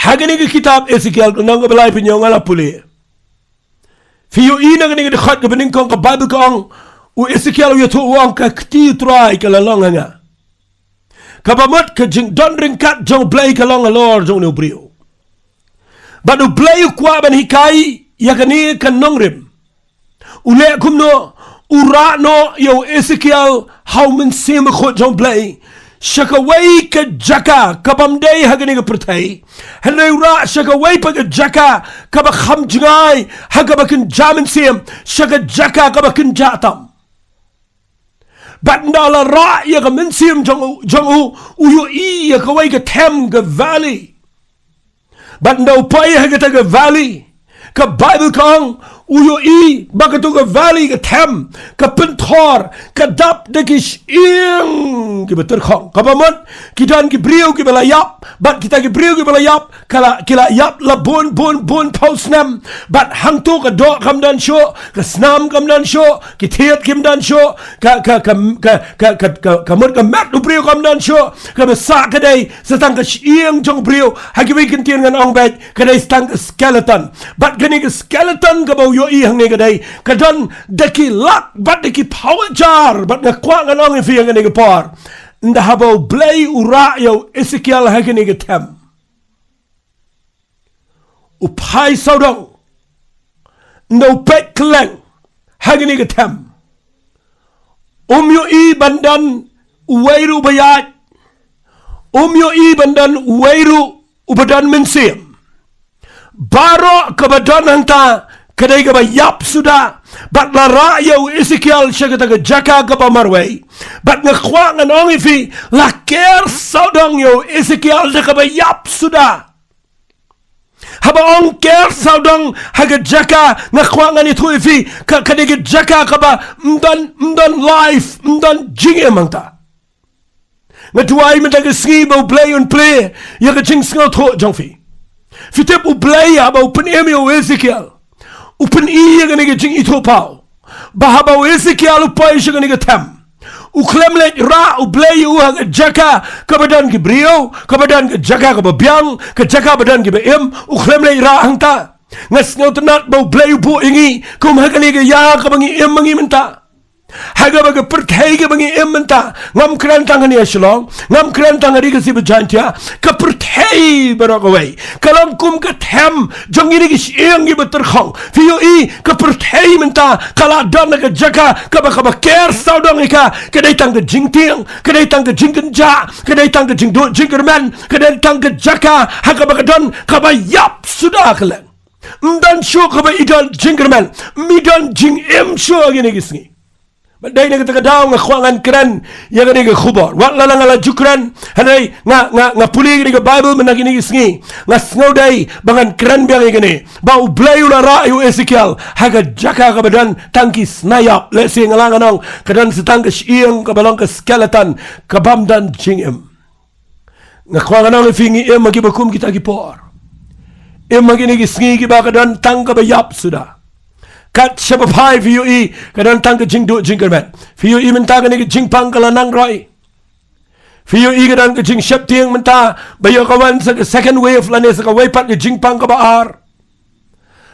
Ha kane ka kitab Esekiel, lynnong kaba laiphew hynñiew, nga la pule. Phi ïohi na kane ka dkhot kaba nyngkong, ka Baibl ka ong, u Esekiel u ïathuh, u ong: Ka kti U Trai ka la long ha nga. Kaba mut ka jingdon ryngkat jong U Blei ka long halor jong une u briew. Bad U Blei u kwah ban hikai ïa kane ka nongrim. U leh kumno? U rah noh ïa u Esekiel ha u Mynsiem Bakhuid jong U Blei sha kawei ka jaka kabym dei ha kane ka pyrthei, hynrei u rah sha kawei pat ka jaka kaba kham jngai ha kaba kynja mynsiem, sha ka jaka kaba kynja tam. Bad ynda la rah ïa ka mynsiem jong u, jong u, u ïohi ïa kawei ka them, ka valley. Bad ynda u poi ha kata ka valley, ka Baibl ka ong, u ïohi ba kato ka valley, ka them, ka pynthor, ka dap da ki shyieng kiba tyrkhong. Kaba mut, ki don ki briew kiba la ïap, bad kita ki briew kiba la ïap, ka la, ki la ïap la bun, bun, bun phew snem, bad hangto ka doh kam don shuh, ka snam kam don shuh, ki thied kim don shuh, ka, ka, ka mut ka met u briew kam don shuh, kaba sah ka dei sa tang ka shyieng jong u briew, ha kiwei ki kyntien ngan ong beit, ka dei sa tang ka skeleton. Bad kane ka skeleton kaba u ïohi hangne ka dei, ka don da ki lak, bad da ki phew hajar, bad nga kwah ngan ong ïa phi ha kane ka por. Ynda haba U Blei u rah ïa u Esekiel ha kane ka them, u phai sawdong, ynda u peit kylleng ha kane ka them, um ïohi ban don uwei ruh uba ïaid, um ïohi ban don uwei ruh uba don mynsiem. Baroh kaba don hangta ka dei kaba ïap suda, Bad la rah ïa u Esekiel sha kata ka jaka kaba marwei. Bad nga kwah ngan ong ïa phi, la ker sawdong ïa u Esekiel da kaba ïap suda. Haba ong ker sawdong ha ka jaka, nga kwah ngan ïathuh ïa phi, ka, ka dei ka jaka kaba ym don, ym don life, ym don jingim hangta. Nga duwai mynta ka sngi ba U Blei un plie ïa ka jingsngewthuh jong phi. Phi tip U Blei haba u pynim ïa u Esekiel, u pyni ïa kane ka jingithuhpaw ba haba u Esekiel u poi sha kane ka them, u khlem leit rah U Blei ïa u ha ka jaka kaba don ki briew, kaba don ka jaka kaba biang, ka jaka ba don kiba im, u khlem leit rah hangta. Nga sngewtynnat ba U Blei u buh ïa ngi kum ha kane ka ïa kaba ngi im ma ngi mynta. Ha kaba ka pyrthei kaba ngi im mynta, ngam kren tang hangne ha Shillong, ngam kren tang ha ri Khasi bad Jaintia, ka pyrthei baroh kawei ka long kum ka them jong kine ki shyieng kiba tyrkhong. Phi ïohi, ka pyrthei mynta ka la don ha ka jaka kaba, kaba ker sawdong ïa ka, ka dei tang ka jingtieng, ka dei tang ka jingkynjah, ka dei tang ka jingduh jingkyrmen, ka dei tang ka jaka ha kaba ka don kaba ïap suda ka leng. Ym don shuh kaba i don jingkyrmen, ym i don jingim shuh ha kine ki sngi. Bad dei na kata ka daw nga kwah ngan kren ïa kane ka khubor. Wat la nga la ju kren, hynrei nga, nga, nga pule ïa kane ka Baibl mynta kine ki sngi, nga sngew dei ba ngan kren biang ïa kane, ba U Blei u la rah ïa u Esekiel ha ka jaka kaba don tang ki sniap. Lehse nga la ngan ong ka don sa tang ka shyieng kaba long ka skeleton, ka bym don jingim. Nga kwah ngan ong ïa phi, ngi im ha kiba kum kita ki por. Im ha kine ki sngi kiba ka don tang kaba ïap suda. Kat shaba phai, phi ïohi, ka don tang ka jingduh jingkyrmen. Phi ïohi mynta kane ka jingpang ka la nang roi. Phi ïohi ka don ka jingsheptieng mynta ba ïoh ka wan sa ka second wave lane sa kawei pat ka jingpang kaba ar.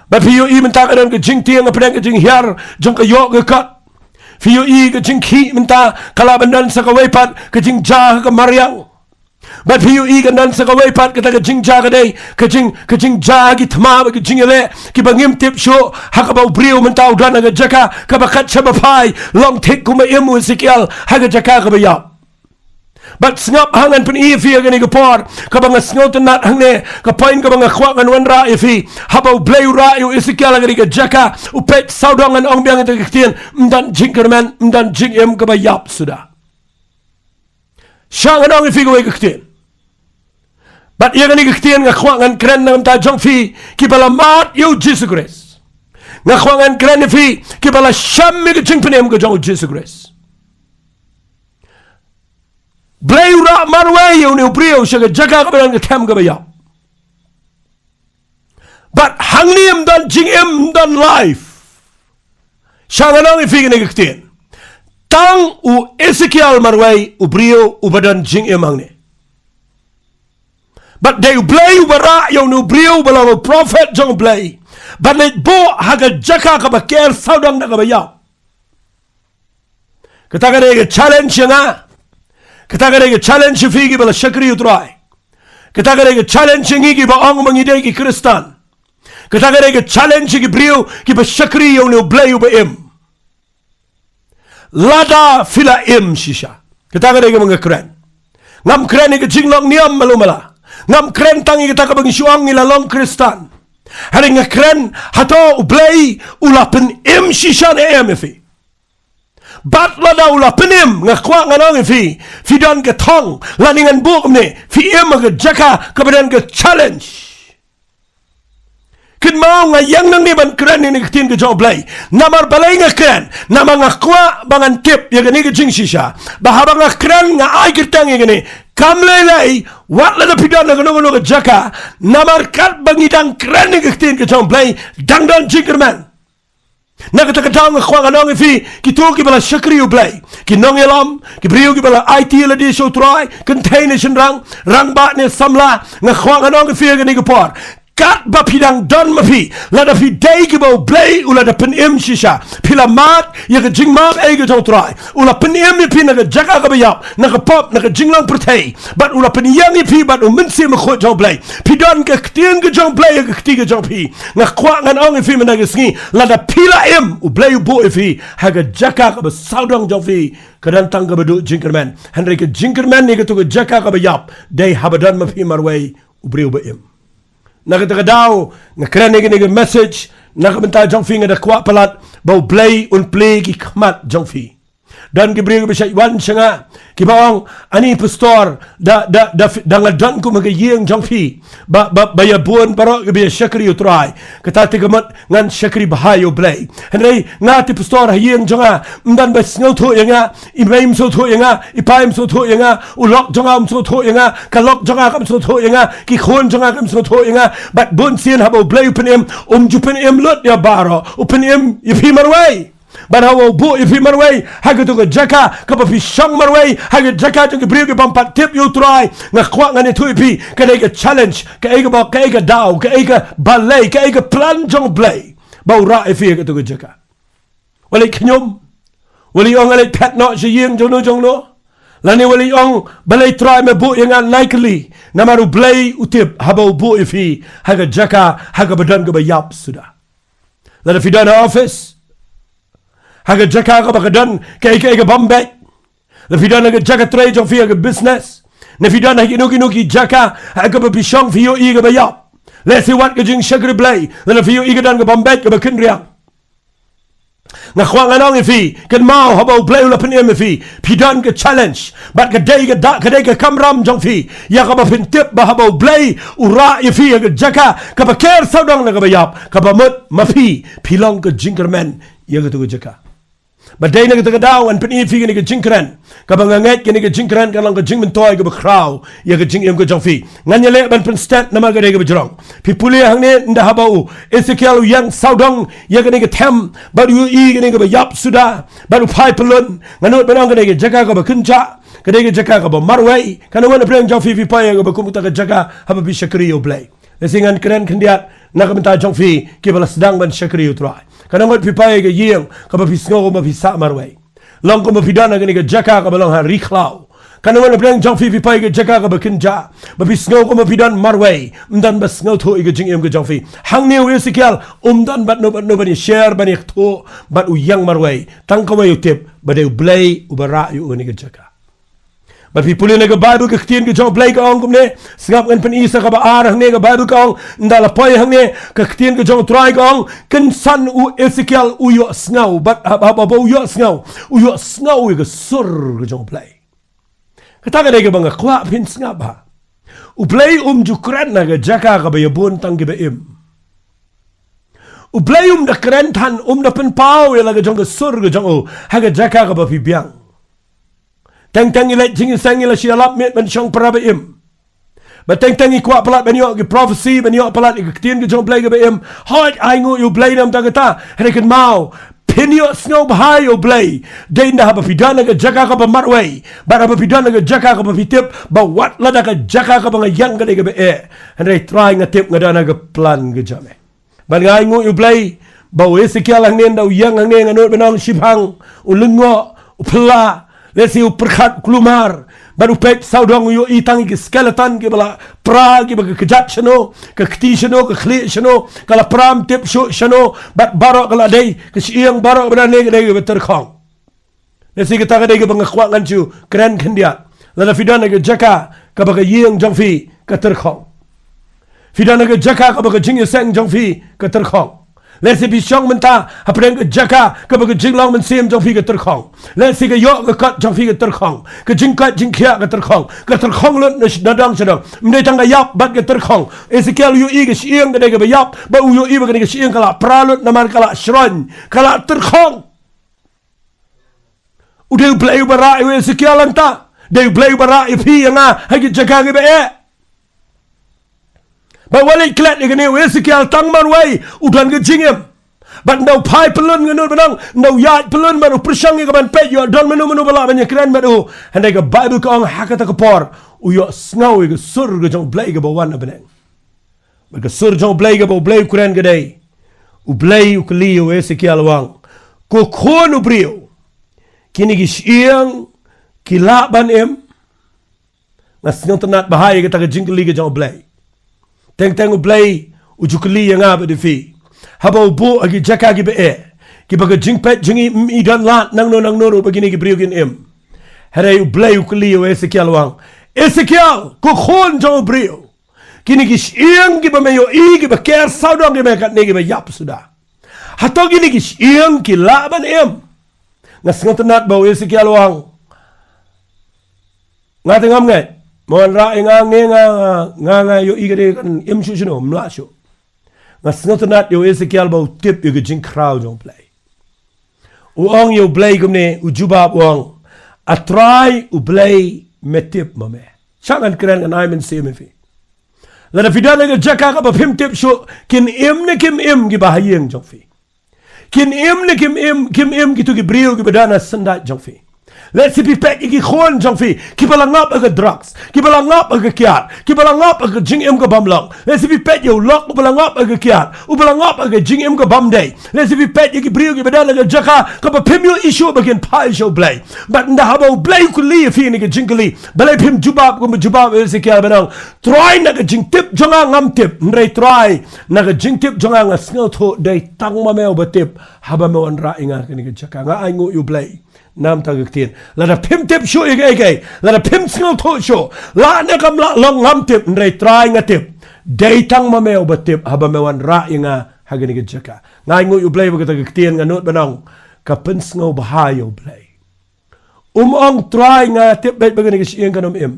Bad phi ïohi mynta ka don ka jingtieng hapdeng ka jinghiar jong ka ïoh ka kot. Phi ïohi ka jingkhih mynta ka lah ban don sa kawei pat ka jingjia ha ka mariang. Bad phi ïohi ka don sa kawei pat kata ka jingjia ka dei ka jing, ka jingjia ha ki thma bad ka jingïaleh kiba ngim tip shuh, ha kaba u briew mynta u don ha ka jaka kaba kat shaba phai long thik kumba im u Esekiel ha ka jaka kaba ïap. Bad sngap ha, ngan pyni ïa phi ha kane ka por kaba nga sngewtynnat hangne, ka point kaba nga kwah ngan wanrah ïa phi. Haba U Blei u rah ïa u Esekiel ha kane ka jaka, u peit sawdong, ngan ong biang ïa ka ktien, ym don jingkyrmen, ym don jingim, kaba ïap suda. Sha ngan ong ïa phi kawei ka ktien. Bad ïa kane ka ktien nga kwah ngan kren na ka bynta jong phi kiba la mad ïa u Jisu Khrist. Nga kwah ngan kren ïa phi kiba la shem ïa ka jingpynim ka jong u Jisu Khrist. Blei u rah marwei ïa une u briew sha ka jaka kaba don ka them kaba ïap. Bad hangne ym don jingim, ym don life. Sha ngan ong ïa phi kane ka ktien. Tang u Esekiel marwei u briew uba don jingim hangne. Bad dei U Blei uba rah ïa une u briew uba long u prophet jong U Blei ban leit buh ha ka jaka kaba ker sawdong da kaba ïap. Kata ka dei ka challenge ïa nga. Kata ka dei ka challenge ïa phi kiba la shakri U Trai. Kata ka dei ka challenge ïa ngi kiba ong ba ngi dei ki Khristan. Kata ka dei ka challenge ïa ki briew kiba shakri ïa une u Blei uba im. Lada phi la im shisha. Kata ka dei kaba nga kren. Ngam kren ïa ka jinglong niam malu mala. Ngam kren tang ïa kata kaba ngi shu ong ngi la long Khristan. Hynrei nga kren, hato U Blei u la pynim shisha ne em ïa phi? Bad lada u la pynim, nga kwah ngan ong ïa phi, phi don ka thong, lane ngan buh kumne, phi im ha ka jaka kaba don ka challenge. Kynmaw, nga ïeng nangne ban kren ïa kane ka ktien ka jong U Blei. Namar balei nga kren? Namar nga kwah ba ngan tip ïa kane ka jingshisha, ba haba nga kren nga ai kyrteng ïa kane. Kam lei lei, wat lada phi don ha kano kano ka jaka, namar katba ngi dang kren ïa ka ktien ka jong U Blei, dang don jingkyrmen. Na kata ka daw nga kwah ngan ong ïa phi, kito kiba la shakri U Blei, ki nongïalam, ki briew kiba la aiti ïalade sha U Trai, kynthei ne shynrang, rangbah ne samla, nga kwah ngan ong ïa phi ha kane ka por. Katba phi dang don ma phi, lada phi dei kiba U Blei u la da pynim shisha, phi la mad ïa ka jingmap ei ka jong U Trai, u la pynim ïa phi na ka jaka kaba ïap, na ka pop, na ka jinglong pyrthei, bad u la pynïeng ïa phi bad U Mynsiem Bakhuid jong U Blei. Phi don ka ktien ka jong U Blei ha ka kti ka jong phi. Nga kwah ngan ong ïa phi mynta ka sngi, lada phi la im, U Blei u buh ïa phi ha ka jaka kaba sawdong jong phi, ka don tang kaba duh jingkyrmen. Hynrei ka jingkyrmen ïa kato ka jaka kaba ïap dei haba don ma phi marwei u briew ba im. Na kata ka daw nga kren ïa kane ka message na ka bynta jong phi, nga da kwah palat ba U Blei un plie ki khmat jong phi. Don ki briew kiba shait wan sha nga, kiba ong, ani pastor, da, da, da, da nga don kum ha ka ïing jong phi ba, ba, ba ïa bun baroh kiba ïa shakri U Trai. Kata te ka mut ngan shakri bha ïa U Blei. Hynrei nga te pastor ha ïing jong nga, ym don ba sngewthuh ïa nga, i mei ym sngewthuh ïa nga, i pa ym sngewthuh ïa nga, u lok jong nga um sngewthuh ïa nga, ka lok jong nga kam sngewthuh ïa nga, ki khun jong nga kam sngewthuh ïa nga. Bad bun sien haba U Blei u pynim, um ju pynim lut ïa baroh, u pynim ïa phi marwei. Bad haba u buh ïa phi marwei ha kato ka jaka kaba phi shong marwei, ha ka jaka jong ki briew ki bym pat tip ïa U Trai, nga kwah ngan ïathuh ïa phi, ka dei ka challenge, kaei kaba, kaei ka daw, kaei ka balei, kaei ka plan jong U Blei ba u rah ïa phi ha kato ka jaka. Wat leit khñium, wat leit ong nga leit phet noh sha ïing jong no jong no, lane wat leit ong balei Trai me buh ïa nga nai kali. Namar U Blei u tip haba u buh ïa phi ha ka jaka ha kaba don kaba ïap suda. Lada phi don ha office, ha ka jaka kaba ka don kaei kaei ka bym beit, lada phi don ha ka jaka trei jong phi, ha ka business, ne phi don ha kino kino ki jaka ha kaba phi shong phi ïohi kaba ïap, lehse wat ka jingshakri Blei, lada phi ïohi ka don ka bym beit kaba kynriang. Nga kwah ngan ong ïa phi, kynmaw haba U Blei u la pynim ïa phi, phi don ka challenge. Bad ka dei ka dak, ka dei ka kamram jong phi, ïa kaba phin tip ba haba U Blei u rah ïa phi ha ka jaka kaba ker sawdong na kaba ïap, kaba mut ma phi phi long ka jingkyrmen ïa kato ka jaka. Bad dei na kata ka daw ngan pyni ïa phi kane ka jingkren, kaba nga ngeit kane ka jingkren kan long ka jingmyntoi kaba khraw ïa ka jingim ka jong phi. Ngan ïaleh ban pynstet namar ka dei kaba jrong. Phi pule hangne, ynda haba u Esekiel u ïeng sawdong ïa kane ka them bad u ïohi kane kaba ïap suda bad u phai pyllun, nga nud ban ong ka dei ka jaka kaba kynjah, ka dei ka jaka kaba marwei. Kan ong na pdeng jong phi, phi poi ïa kaba kum kata ka jaka haba phi shakri ïa U Blei. Lehse ngan kren khyndiat na ka bynta jong phi kiba la sdang ban shakri ïa U Trai. Kan ong phi poi ïa ka ïing kaba phi sngew kumba phi sah marwei, long kumba phi don ha kane ka jaka kaba long ha ri khlaw. Kan ong na pdeng jong phi, phi poi ïa ka jaka kaba kynjah ba phi sngew kumba phi don marwei, ym don ba sngewthuh ïa ka jingim ka jong phi. Hangne u Esekiel um don bad no bad no ban ïa share, ban ïa kthuh, bad u ïeng marwei. Tang kawei u tip, ba dei U Blei uba rah ïa u ha kane ka jaka. Bad phi pule na ka Baibl, ka ktien ka jong U Blei ka ong kumne, sngap ngan pyni sa kaba ar hangne, ka Baibl ka ong, ynda la poi hangne, ka ktien ka jong U Trai ka ong, kynsan u Esekiel u ïohsngew, bad haba, haba u ïohsngew, u ïohsngew ïa ka sur ka jong U Blei. Kata ka dei kaba nga kwah phin sngap ha. U Blei um ju kren na ka jaka kaba ïa bun tang kiba im. U Blei um da kren than, um da pynpaw ïa la ka jong ka sur ka jong u ha ka jaka kaba phi biang. Teng teng i leit jingïaseng, i la shu ïalap miet ban shong para ba im. Bad teng teng i kwah palat ban ïoh ki prophecy, ban ïoh palat ïa ka ktien ka jong U Blei kaba im. Hooid, ai nguh ïa U Blei na ka bynta kata. Hynrei kynmaw, phin ïohsngew bha ïa U Blei dei ynda haba phi don ha ka jaka kaba marwei, bad haba phi don ha ka jaka kaba phi tip ba wat lada ka jaka kaba nga ïeng ka dei kaba eh, hynrei Trai nga tip nga don ha ka plan ka jong me. Bad nga ai nguh ïa U Blei ba u Esekiel hangne, ynda u ïeng hangne, nga nud ban ong shibhang u lyngngoh, u phylla, lehse u pyrkhat, u kulmar, bad u peit sawdong, u ïohi tang ïa ki skeleton kiba la pra, kiba ka kjat shano, ka kti shano, ka khlieh shano, ka la pra ym tip shuh shano, bad baroh ka la dei, ka shyieng baroh kaba don hangne ka dei kaba tyrkhong. Lehse kata ka dei kaba nga kwah ngan shu kren khyndiat. Lada phi don ha ka jaka kaba ka ïing jong phi ka tyrkhong, phi don ha ka jaka kaba ka jingïaseng jong phi ka tyrkhong, lehse phi shong mynta hapdeng ka jaka kaba ka jinglong mynsiem jong phi ka tyrkhong, lehse ka ïoh ka kot jong phi ka tyrkhong, ka jingkoit jingkhiah ka tyrkhong, ka tyrkhong lut na sh-, na dong sha dong. Ym dei tang ka ïap bad ka tyrkhong. Esekiel u ïohi ka shyieng ka dei kaba ïap, bad u ïohi ba kane ka shyieng ka la pra lut namar ka la shroiñ, ka la tyrkhong. U dei U Blei uba rah ïa u Esekiel hangta. Dei U Blei uba rah ïa phi ïa nga ha ki jaka kiba eh. Bad wat leit klet ïa kane u Esekiel tang marwei, u don ka jingim. Bad ynda u phai pyllun, nga nud ban ong, ynda u ïaid pyllun bad u pyrshang ïa ka ban peit ïoh don mano mano ba lah ban ïakren bad u, hynrei ka Baibl ka ong ha kata ka por u ïohsngew ïa ka sur ka jong U Blei kaba wan na bneng. Bad ka sur jong U Blei kaba U Blei u kren ka dei, U Blei u kylli ïa u Esekiel, u ong, ko khun u briew, kine ki shyieng ki lah ban im? Nga sngewtynnat bha ïa kata ka jingkylli ka jong U Blei. Teng teng U Blei u ju kylli ïa nga bad ïa phi. Haba u buh ha ki jaka kiba eh, kiba ka jingpeit jong ngi ym i don lad nangno nangno ruh ba kine ki briew kin im, hynrei U Blei u kylli ïa u Esekiel, u ong, Esekiel, ko khun jong u briew, kine ki shyieng kiba me ïohi, kiba ker sawdong, kiba katne kiba ïap suda, Hato kine ki shyieng ki lah ban im? Nga sngewtynnat ba u Esekiel u ong, nga te ngam ngeit. Mo wanrah ïa nga, ngi nga, nga, nga ïohi ka dei kan im shuh shano, ym lah shuh. Nga sngewtynnat ïa u Esekiel ba u tip ïa ka jingkhraw jong u Blei. U ong ïa u Blei kumne, u jubab u ong, A Trai u Blei, me tip ma me. Sha ngan kren, ngan ai mynsiem ïa phi. Lada phi don ha ka jaka kaba phim tip shuh, kin im ne kim im kiba ha ïing jong phi. Kin im ne kim im, kim im kito ki briew kiba don ha syndah jong phi. Lehse phi peit ïa ki khun jong phi kiba la ngop ha ka drugs, kiba la ngop ha ka kiad, kiba la ngop ha ka jingim ka bym long. Lehse phi peit ïa u lok uba la ngop ha ka kiad, uba la ngop ha ka jingim ka bym dei. Lehse phi peit ïa ki briew kiba don ha ka jaka kaba phim ïohi shuh ba kin phai sha u Blei. Bad ynda haba u Blei u kylli ïa phi kane ka jingkylli, balei phim jubab kumba jubab u Esekiel, ban ong, Trai, na ka jingtip jong nga ngam tip, hynrei Trai, na ka jingtip jong nga nga sngewthuh dei tang ma me uba tip haba me wanrah ïa nga ha kane ka jaka. Nga ainguh ïa u Blei namar ka ktien. Lada phim tip shuh ïa kaei kaei, lada phim sngewthuh shuh, lah ne kam lah long ngam tip, hynrei Trai nga tip, dei tang ma me uba tip haba me wanrah ïa nga ha kane ka jaka. Nga ainguh ïa u Blei ba kata ka ktien, nga nud ban ong, ka pynsngewbha ïa u Blei. Um ong, Trai, nga tip beit ba kane ka shyieng kan ym im.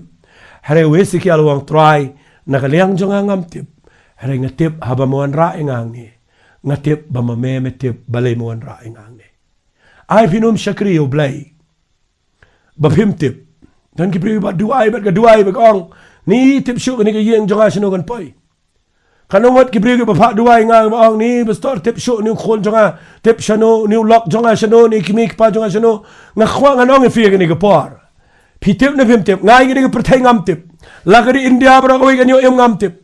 Hynrei u Esekiel u ong, Trai, na ka liang jong nga ngam tip, hynrei nga tip haba me wanrah ïa nga hangne, nga tip ba ma me me tip balei me wanrah ïa nga hangne. Ai phin ym shakri ïa u Blei ba phim tip. Don ki briew ba duwai bad ka duwai ba ka ong, ni tip shuh kane ka ïing jong nga shano kan poi. Katno ngut ki briew kiba phah duwai ïa nga ba ong, ni pastor, tip shuh une u khun jong nga, tip shano, une u lok jong nga shano, une u kmie kpa jong nga shano. Nga kwah ngan ong ïa phi ha kane ka por, phi tip ne phim tip, nga ïa kane ka pyrthei ngam tip. La ka dei India baroh kawei kan ïoh im ngam tip.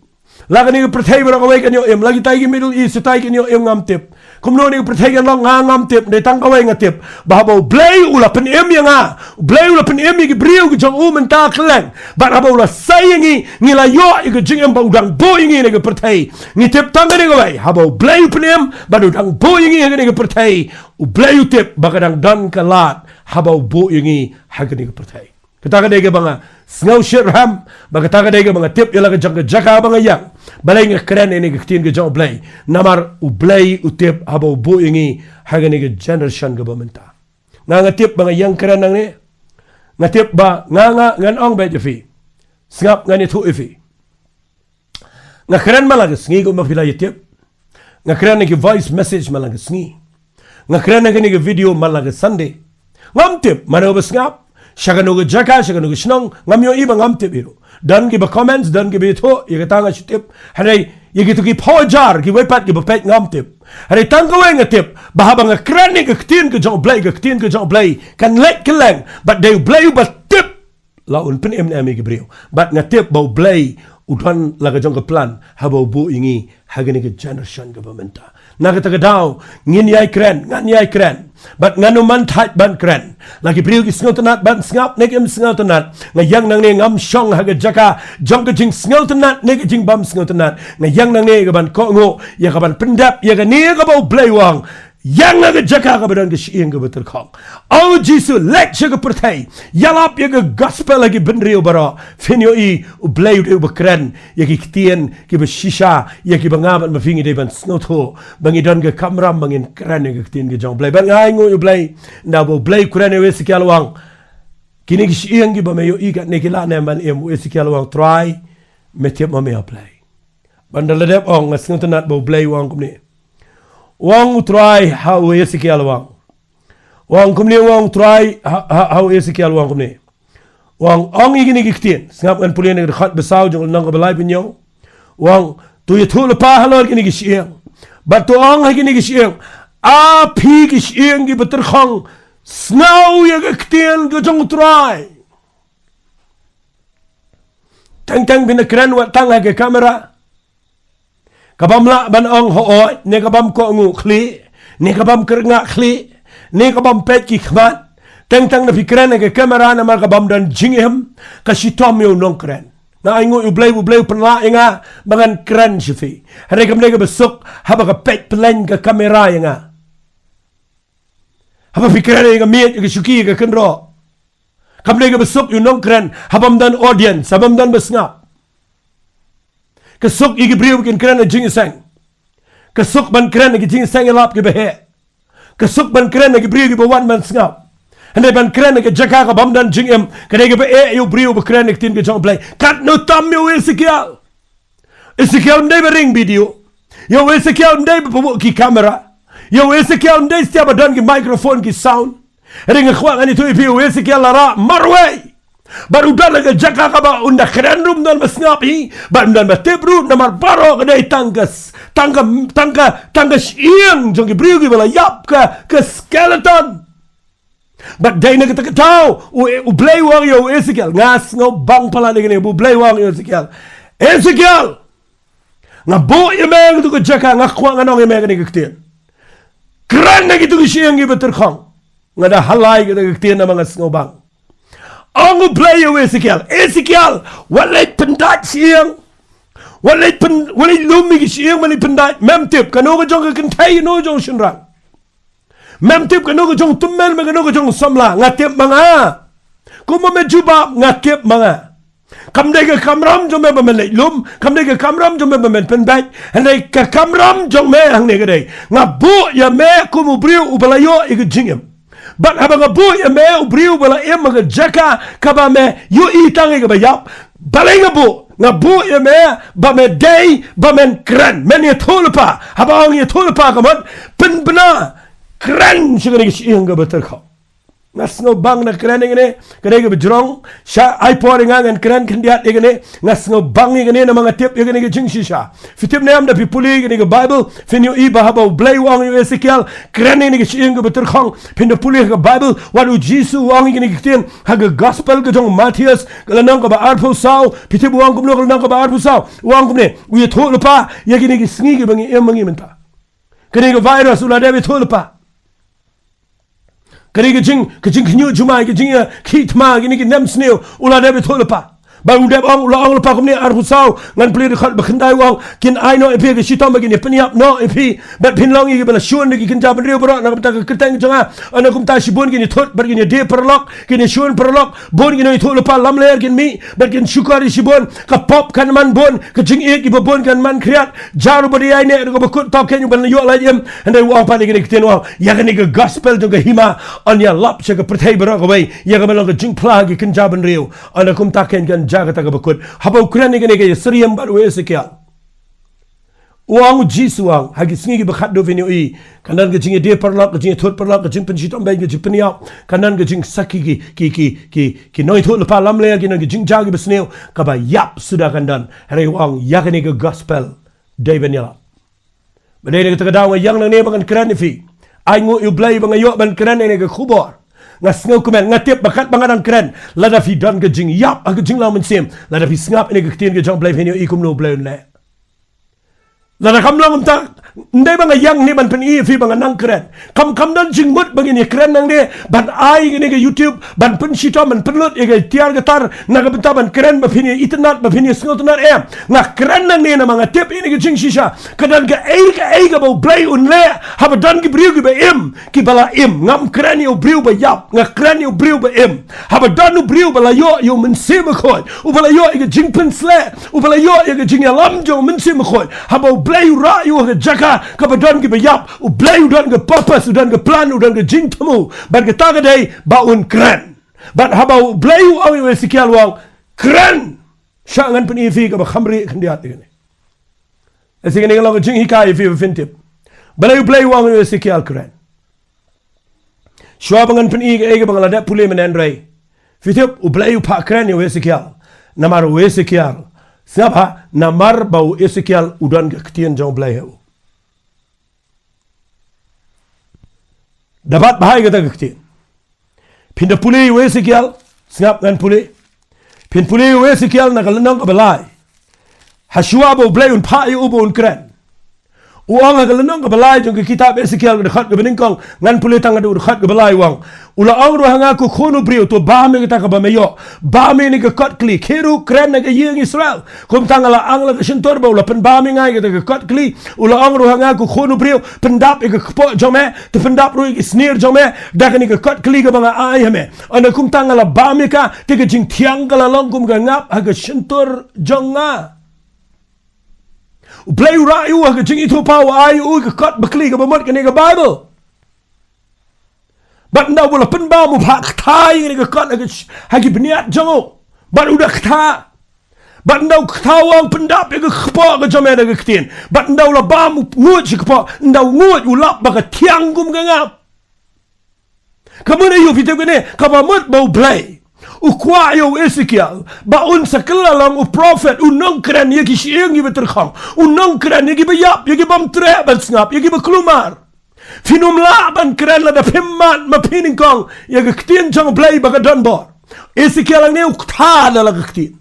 La kane ka pyrthei baroh kawei kan ïoh im. La kitai ki Middle East, kitai kan ïoh im ngam tip. Kumno kane ka pyrthei kan long nga ngam tip, hynrei tang kawei nga tip, ba haba u Blei u la pynim ïa nga, u Blei u la pynim ïa ki briew ki jong u mynta kylleng, bad haba u la sei ïa ngi, ngi la ïoh ïa ka jingim ba u dang buh ïa ngi ha kane ka pyrthei. Ngi tip tang kane kawei, haba u Blei u pynim bad u dang buh ïa ngi ha kane ka pyrthei, u Blei u tip ba ka dang don ka lad haba u buh ïa ngi ha kane ka pyrthei. Kata ka dei kaba nga sngewshitrhem, bad kata ka dei kaba nga tip ïa la ka jong ka jaka ba nga ïeng. Balei nga kren ïa kane ka ktien ka jong u Blei? Namar u Blei u tip haba u buh ïa ngi ha kane ka generation kaba mynta. Nga, nga tip ba nga ïeng kren nangne, nga tip ba nga, nga, ngan ong beit ïa phi. Sngap, ngan ïathuh ïa phi. Nga kren man la ka sngi kumba phi la ïatip. Nga kren ha ki voice message man la ka sngi. Nga kren ha kine ki video man la ka Sunday. Ngam tip mano ba sngap, sha kano ka jaka, sha kano ka shnong, ngam ïohi ba ngam tip hi ruh. Don kiba comments, don kiba ïathuh, ïa kata nga shu tip. Hynrei ïa kito ki phew hajar kiwei pat kiba peit ngam tip. Hynrei tang kawei nga tip, ba haba nga kren ïa ka ktien ka jong u Blei, ka ktien ka jong u Blei kan leit kylleng, bad dei u Blei uba tip la un pynim ne em ïa ki briew. Bad nga tip ba u Blei u don la ka jong ka plan haba u buh ïa ngi ha kane ka generation kaba mynta. Na kata ka daw ngin ïai kren, ngan ïai kren, bad ngan ym man thait ban kren. La ki briew ki sngewtynnat ban sngap ne kim sngewtynnat, nga ïeng nangne, ngam shong ha ka jaka jong ka jingsngewtynnat ne ka jingbym sngewtynnat. Nga ïeng nangne ïa ka ban kohnguh, ïa ka ban pyndep ïa kane kaba u Blei u ong. Ïeng ha ka jaka kaba don ka shyieng kaba tyrkhong. O Jisu, leit sha ka pyrthei, ïalap ïa ka gospel ha ki bynriew baroh. Phin ïohi u Blei u dei uba kren ïa ki ktien kiba shisha ïa kiba nga bad ma phi ngi dei ban sngewthuh, ba ngi don ka kamram ba ngin kren ïa ka ktien ka jong u Blei. Bad nga ainguh ïa u Blei, ynda ba u Blei u kren ïa u Esekiel u ong kine ki shyieng kiba me ïohi katne ki lah ne em ban im, u Esekiel u ong, Trai, me tip ma me, O Blei. Bad ynda la dep ong, nga sngewtynnat ba u Blei u ong kumne. U ong u Trai ha u Esekiel u ong. U ong kumne, u ong u Trai ha, ha, ha u Esekiel u ong kumne. U ong, ong ïa kine ki ktien. Sngap, ngan pule na ka dkhot ba saw jong ka lynnong kaba laiphew. U ong, to ïathuhlypa halor kine ki shyieng. Bad to ong ha kine ki shyieng, A phi ki shyieng kiba tyrkhong, sngew ïa ka ktien ka jong u Trai. Teng teng phin da kren wat tang ha ka kamera. Kabym lah ban ong hooid, ne kabym kohnguh khlieh, ne kabym kyrngah khlieh, ne kabym peit ki khmat. Teng teng da phi kren ha ka kamera namar kabym don jingim, ka shitom ïa u nongkren. Nga ainguh ïa u Blei, u Blei u pynlah ïa nga ba ngan kren sha phi. Hynrei kam dei kaba suk haba ka peit pyllein ka kamera ïa nga. Haba phi kren ïa ka miej, ïa ka shuki, ïa ka kynroh. Kam dei kaba suk ïa u nongkren habym don audience, habym don ba sngap. Ka suk ïa ki briew ba kin kren ha jingïaseng. Ka suk ban kren na ki jingseng ïalap kiba heh. Ka suk ban kren na ki briew kiba wan ban sngap. Hynrei ban kren na ka jaka ka bym don jingim, ka dei kaba eh ïa u briew ba kren na ka ktien ka jong U Blei. Katno tam ïa u Esekiel. Esekiel ym dei ba ring video. Ïa u Esekiel ym dei ba buh ki kamera. Ïa u Esekiel ym dei stia ba don ki microphone, ki sound. Hynrei nga kwah ngan ïathuh ïa phi, u Esekiel la rah marwei. Bad u don ha ka jaka kaba un da kren ruh ym don ba sngap hi, bad ym don ba tip ruh, namar baroh ka dei tang ka s-, tang ka, tang ka, tang ka shyieng jong ki briew kiba la ïap, ka, ka skeleton. Bad dei na kata ka daw, u, U Blei u ong ïa u Esekiel, nga sngewbang palat ïa kane, U Blei u ong ïa u Esekiel. Esekiel! Nga buh ïa me ha katu ka jaka, nga kwah ngan ong ïa me kane ka ktien. Kren na kitu ki shyieng kiba tyrkhong. Nga da halai kata ka ktien namar nga sngewbang. Ong U Blei ïa u Esekiel, Esekiel, wat leit pyndait shyieng. Wat leit pyn-, wat leit lum ïa ki shyieng, wat leit pyndait. Mem tip, kano ka jong ka kynthei, kano ka jong u shynrang. Mem tip, kano ka jong u tymmen, kano ka jong u samla. Nga tip ma nga. Kumba me jubab, nga tip ma nga. Kam dei ka kamram jong me ba men leit lum, kam dei ka kamram jong me ba men pynbeit, hynrei ka kamram jong me hangne ka dei. Nga buh ïa me kum u briew uba la ïoh ïa ka jingim. Bad haba nga buh ïa me u briew uba la im ha ka jaka kaba me ïohi tang ïa kaba ïap, balei nga buh, nga buh ïa me ba me dei ba men kren, men ïathuh lypa, haba ong ïathuh lypa ka mut, pynbna, kren sha kane ka shyieng kaba tyrkhong. Nga sngewbang na kren ïa kane, kane kaba jrong, sha ai por ïa nga ngan kren khyndiat ïa kane, nga sngewbang ïa kane namar nga tip ïa kane ka jingshisha. Phi tip ne em, da phi pule ïa kane ka Baibl, phin ïohi ba haba U Blei u ong ïa u Esekiel, kren ïa kane ka shyieng kaba tyrkhong, phin da pule ïa ka Baibl, wat u Jisu u ong ïa kane ka ktien, ha ka gospel ka jong u Mathaios, ka lynnong kaba arphew saw, phi tip u ong kumno ka lynnong kaba arphew saw, u ong kumne, u ïathuh lypa, ïa kine ki sngi kiba ngi im ma ngi mynta. Kane ka virus u la dep ïathuh lypa. Kane ka jing, ka jingkhynñiuh jumai, ka jing, eh, khih thma, kine ki nem sniew, u la dep ïathuh lypa. Ba u dep ong, u la ong lypa kumne, arphew saw, ngan pule dkhot ba khyndai u ong, kin ai noh ïa phi ka shitom ba kin ïa pynïap noh ïa phi, bad phin long ïa kiba la shun da ki kynja bynriew baroh, na ka bynta ka kyrteng jong nga, na kumta shibun kin ïa thut, bad kin ïa die paralok, kin ïa shun paralok, bun kin ïa ïathuh lypa lamler kin mih, bad kin shukor ïa shibun, ka pop kan man bun, ka jingïeit kiba bun kan man khriat, jar uba dei ïa ine, ruh kaba kut tau ken uban ïoh lait im, hynrei u ong pat ïa kane ka ktien u ong, ïa kane ka gospel jong ka hima, yn ïalap sha ka pyrthei baroh kawei, ïa kaba long ka jingphla ha ki kynja bynriew, na kumta ken kan jia kata kaba kut. Haba u kren ïa kane ka ïasyriem bad u Esekiel. U ong u Jisu u ong, ha ki sngi kiba khatduh phin ïohi, kan don ka jingïadie paralok, ka jingïathut paralok, ka jingpynshitom beiñ, ka jingpynïap, kan don ka jingsakhi ki, ki, ki, ki, ki nongïathuh lypa lamler, ki nong ki jingjia kiba sniew, kaba ïap suda kan don. Hynrei u ong, ïa kane ka gospel, dei ban ïalap. Ba dei na kata ka daw nga ïeng nangne ba ngan kren ïa phi. Ai nguh ïa U Blei ba nga ïoh ban kren ïa kane ka khubor. Nga sngewkmen, nga tip ba katba nga dang kren, lada phi don ka jingïap ha ka jinglong mynsiem, lada phi sngap ïa kane ka ktien ka jong U Blei phin ïohi kumno U Blei un leh. Lada kam long kumta, ym dei ba nga ïeng hangne ban pyni ïa phi ba nga nang kren. Kam, kam don jingmut ba ngin ïa kren nangne, ban ai ïa kane ka YouTube, ban pynshitom, ban pynlut ïa ka tiar ka tar, na ka bynta ban kren ba phin ïa itynnad, ba phin ïa sngewtynnad, em. Nga kren nangne namar nga tip ïa kane ka jingshisha. Ka don kaei kaei kaba U Blei un leh, haba don ki briew kiba im, kiba la im. Ngam kren ïa u briew ba ïap, nga kren ïa u briew ba im. Haba don u briew ba la ïoh ïa u Mynsiem Bakhuid, uba la ïoh ïa ka jingpynshlur, uba la ïoh ïa ka jingïalam jong u Mynsiem Bakhuid. Haba U Blei u rah ïa u ha ka jaka kaba don kiba ïap, U Blei u don ka purpose, u don ka plan, u don ka jingthmu. Bad kata ka dei ba un kren. Bad haba U Blei u ong ïa u Esekiel u ong, kren. Shah ngan pyni ïa phi kaba kham rieh khyndiat ïa kane. Ïa kane ka long ka jinghikai ïa phi ba phin tip. Balei U Blei u ong ïa u Esekiel kren. Shuwa ba ngan pyni kaei kaba nga la dep pule mynhynrei. Phi tip, U Blei u phah kren ïa u Esekiel. Namar u Esekiel. Sngap ha, namar ba u Esekiel u don ka ktien jong U Blei ha u. Da bat bha ïa kata ka ktien. Phin da pule ïa u Esekiel, sngap ngan pule. Phin pule ïa u Esekiel na ka lynnong kaba lai. Hashuwa ba U Blei un phah ïa u ba un kren. U ong ha ka lynnong kaba lai jong ka kitab Esekiel ka dkhot kaba nyngkong, ngan pule tang haduh dkhot kaba lai u ong. U la ong ruh ha nga ko khun u briew, to bam ïa kata kaba me ïoh. Bam ïa kane ka kot kli, khie ruh kren ha ka ïing Israel. Kumta nga la ang la ka shyntur ba u la pynbam ïa nga ïa kata ka kot kli. U la ong ruh ha nga ko khun u briew, pyndap ïa ka kpoh jong me, to pyndap ruh ïa ki snier jong me, da kane ka kot kli kaba nga ai ha me. Ynda kumta nga la bam ïa ka, te ka jingthiang ka la long kum ka ngap ha ka shyntur jong nga. U Blei u rah ïa u ha ka jingithuhpaw, u ai ïa u ka kot bakli kaba mut kane ka Baibl. Bad ynda u la pynbam, u phah kata ïa kane ka kot ha ki, ha ki bniat jong u. Bad u da kata. Bad ynda u kata, u ong, pyndap ïa ka kpoh ka jong me da ka ktien. Bad ynda u la bam, u nguid ïa ka kpoh, ynda u nguid, u lap ba ka thiang kum ka ngap. Ka mut aïu phi tip kane? Kaba mut ba U Blei u kwah ïa u Esekiel ba un sa kylla long u prophet, u nongkren ïa ki shyieng kiba tyrkhong, u nongkren ïa kiba ïap, ïa ki bym treh ban sngap, ïa kiba kulmar. Phin ym lah ban kren lada phim mad ma phi nyngkong ïa ka ktien jong U Blei ba ka don bor. Esekiel hangne u kta da la ka ktien.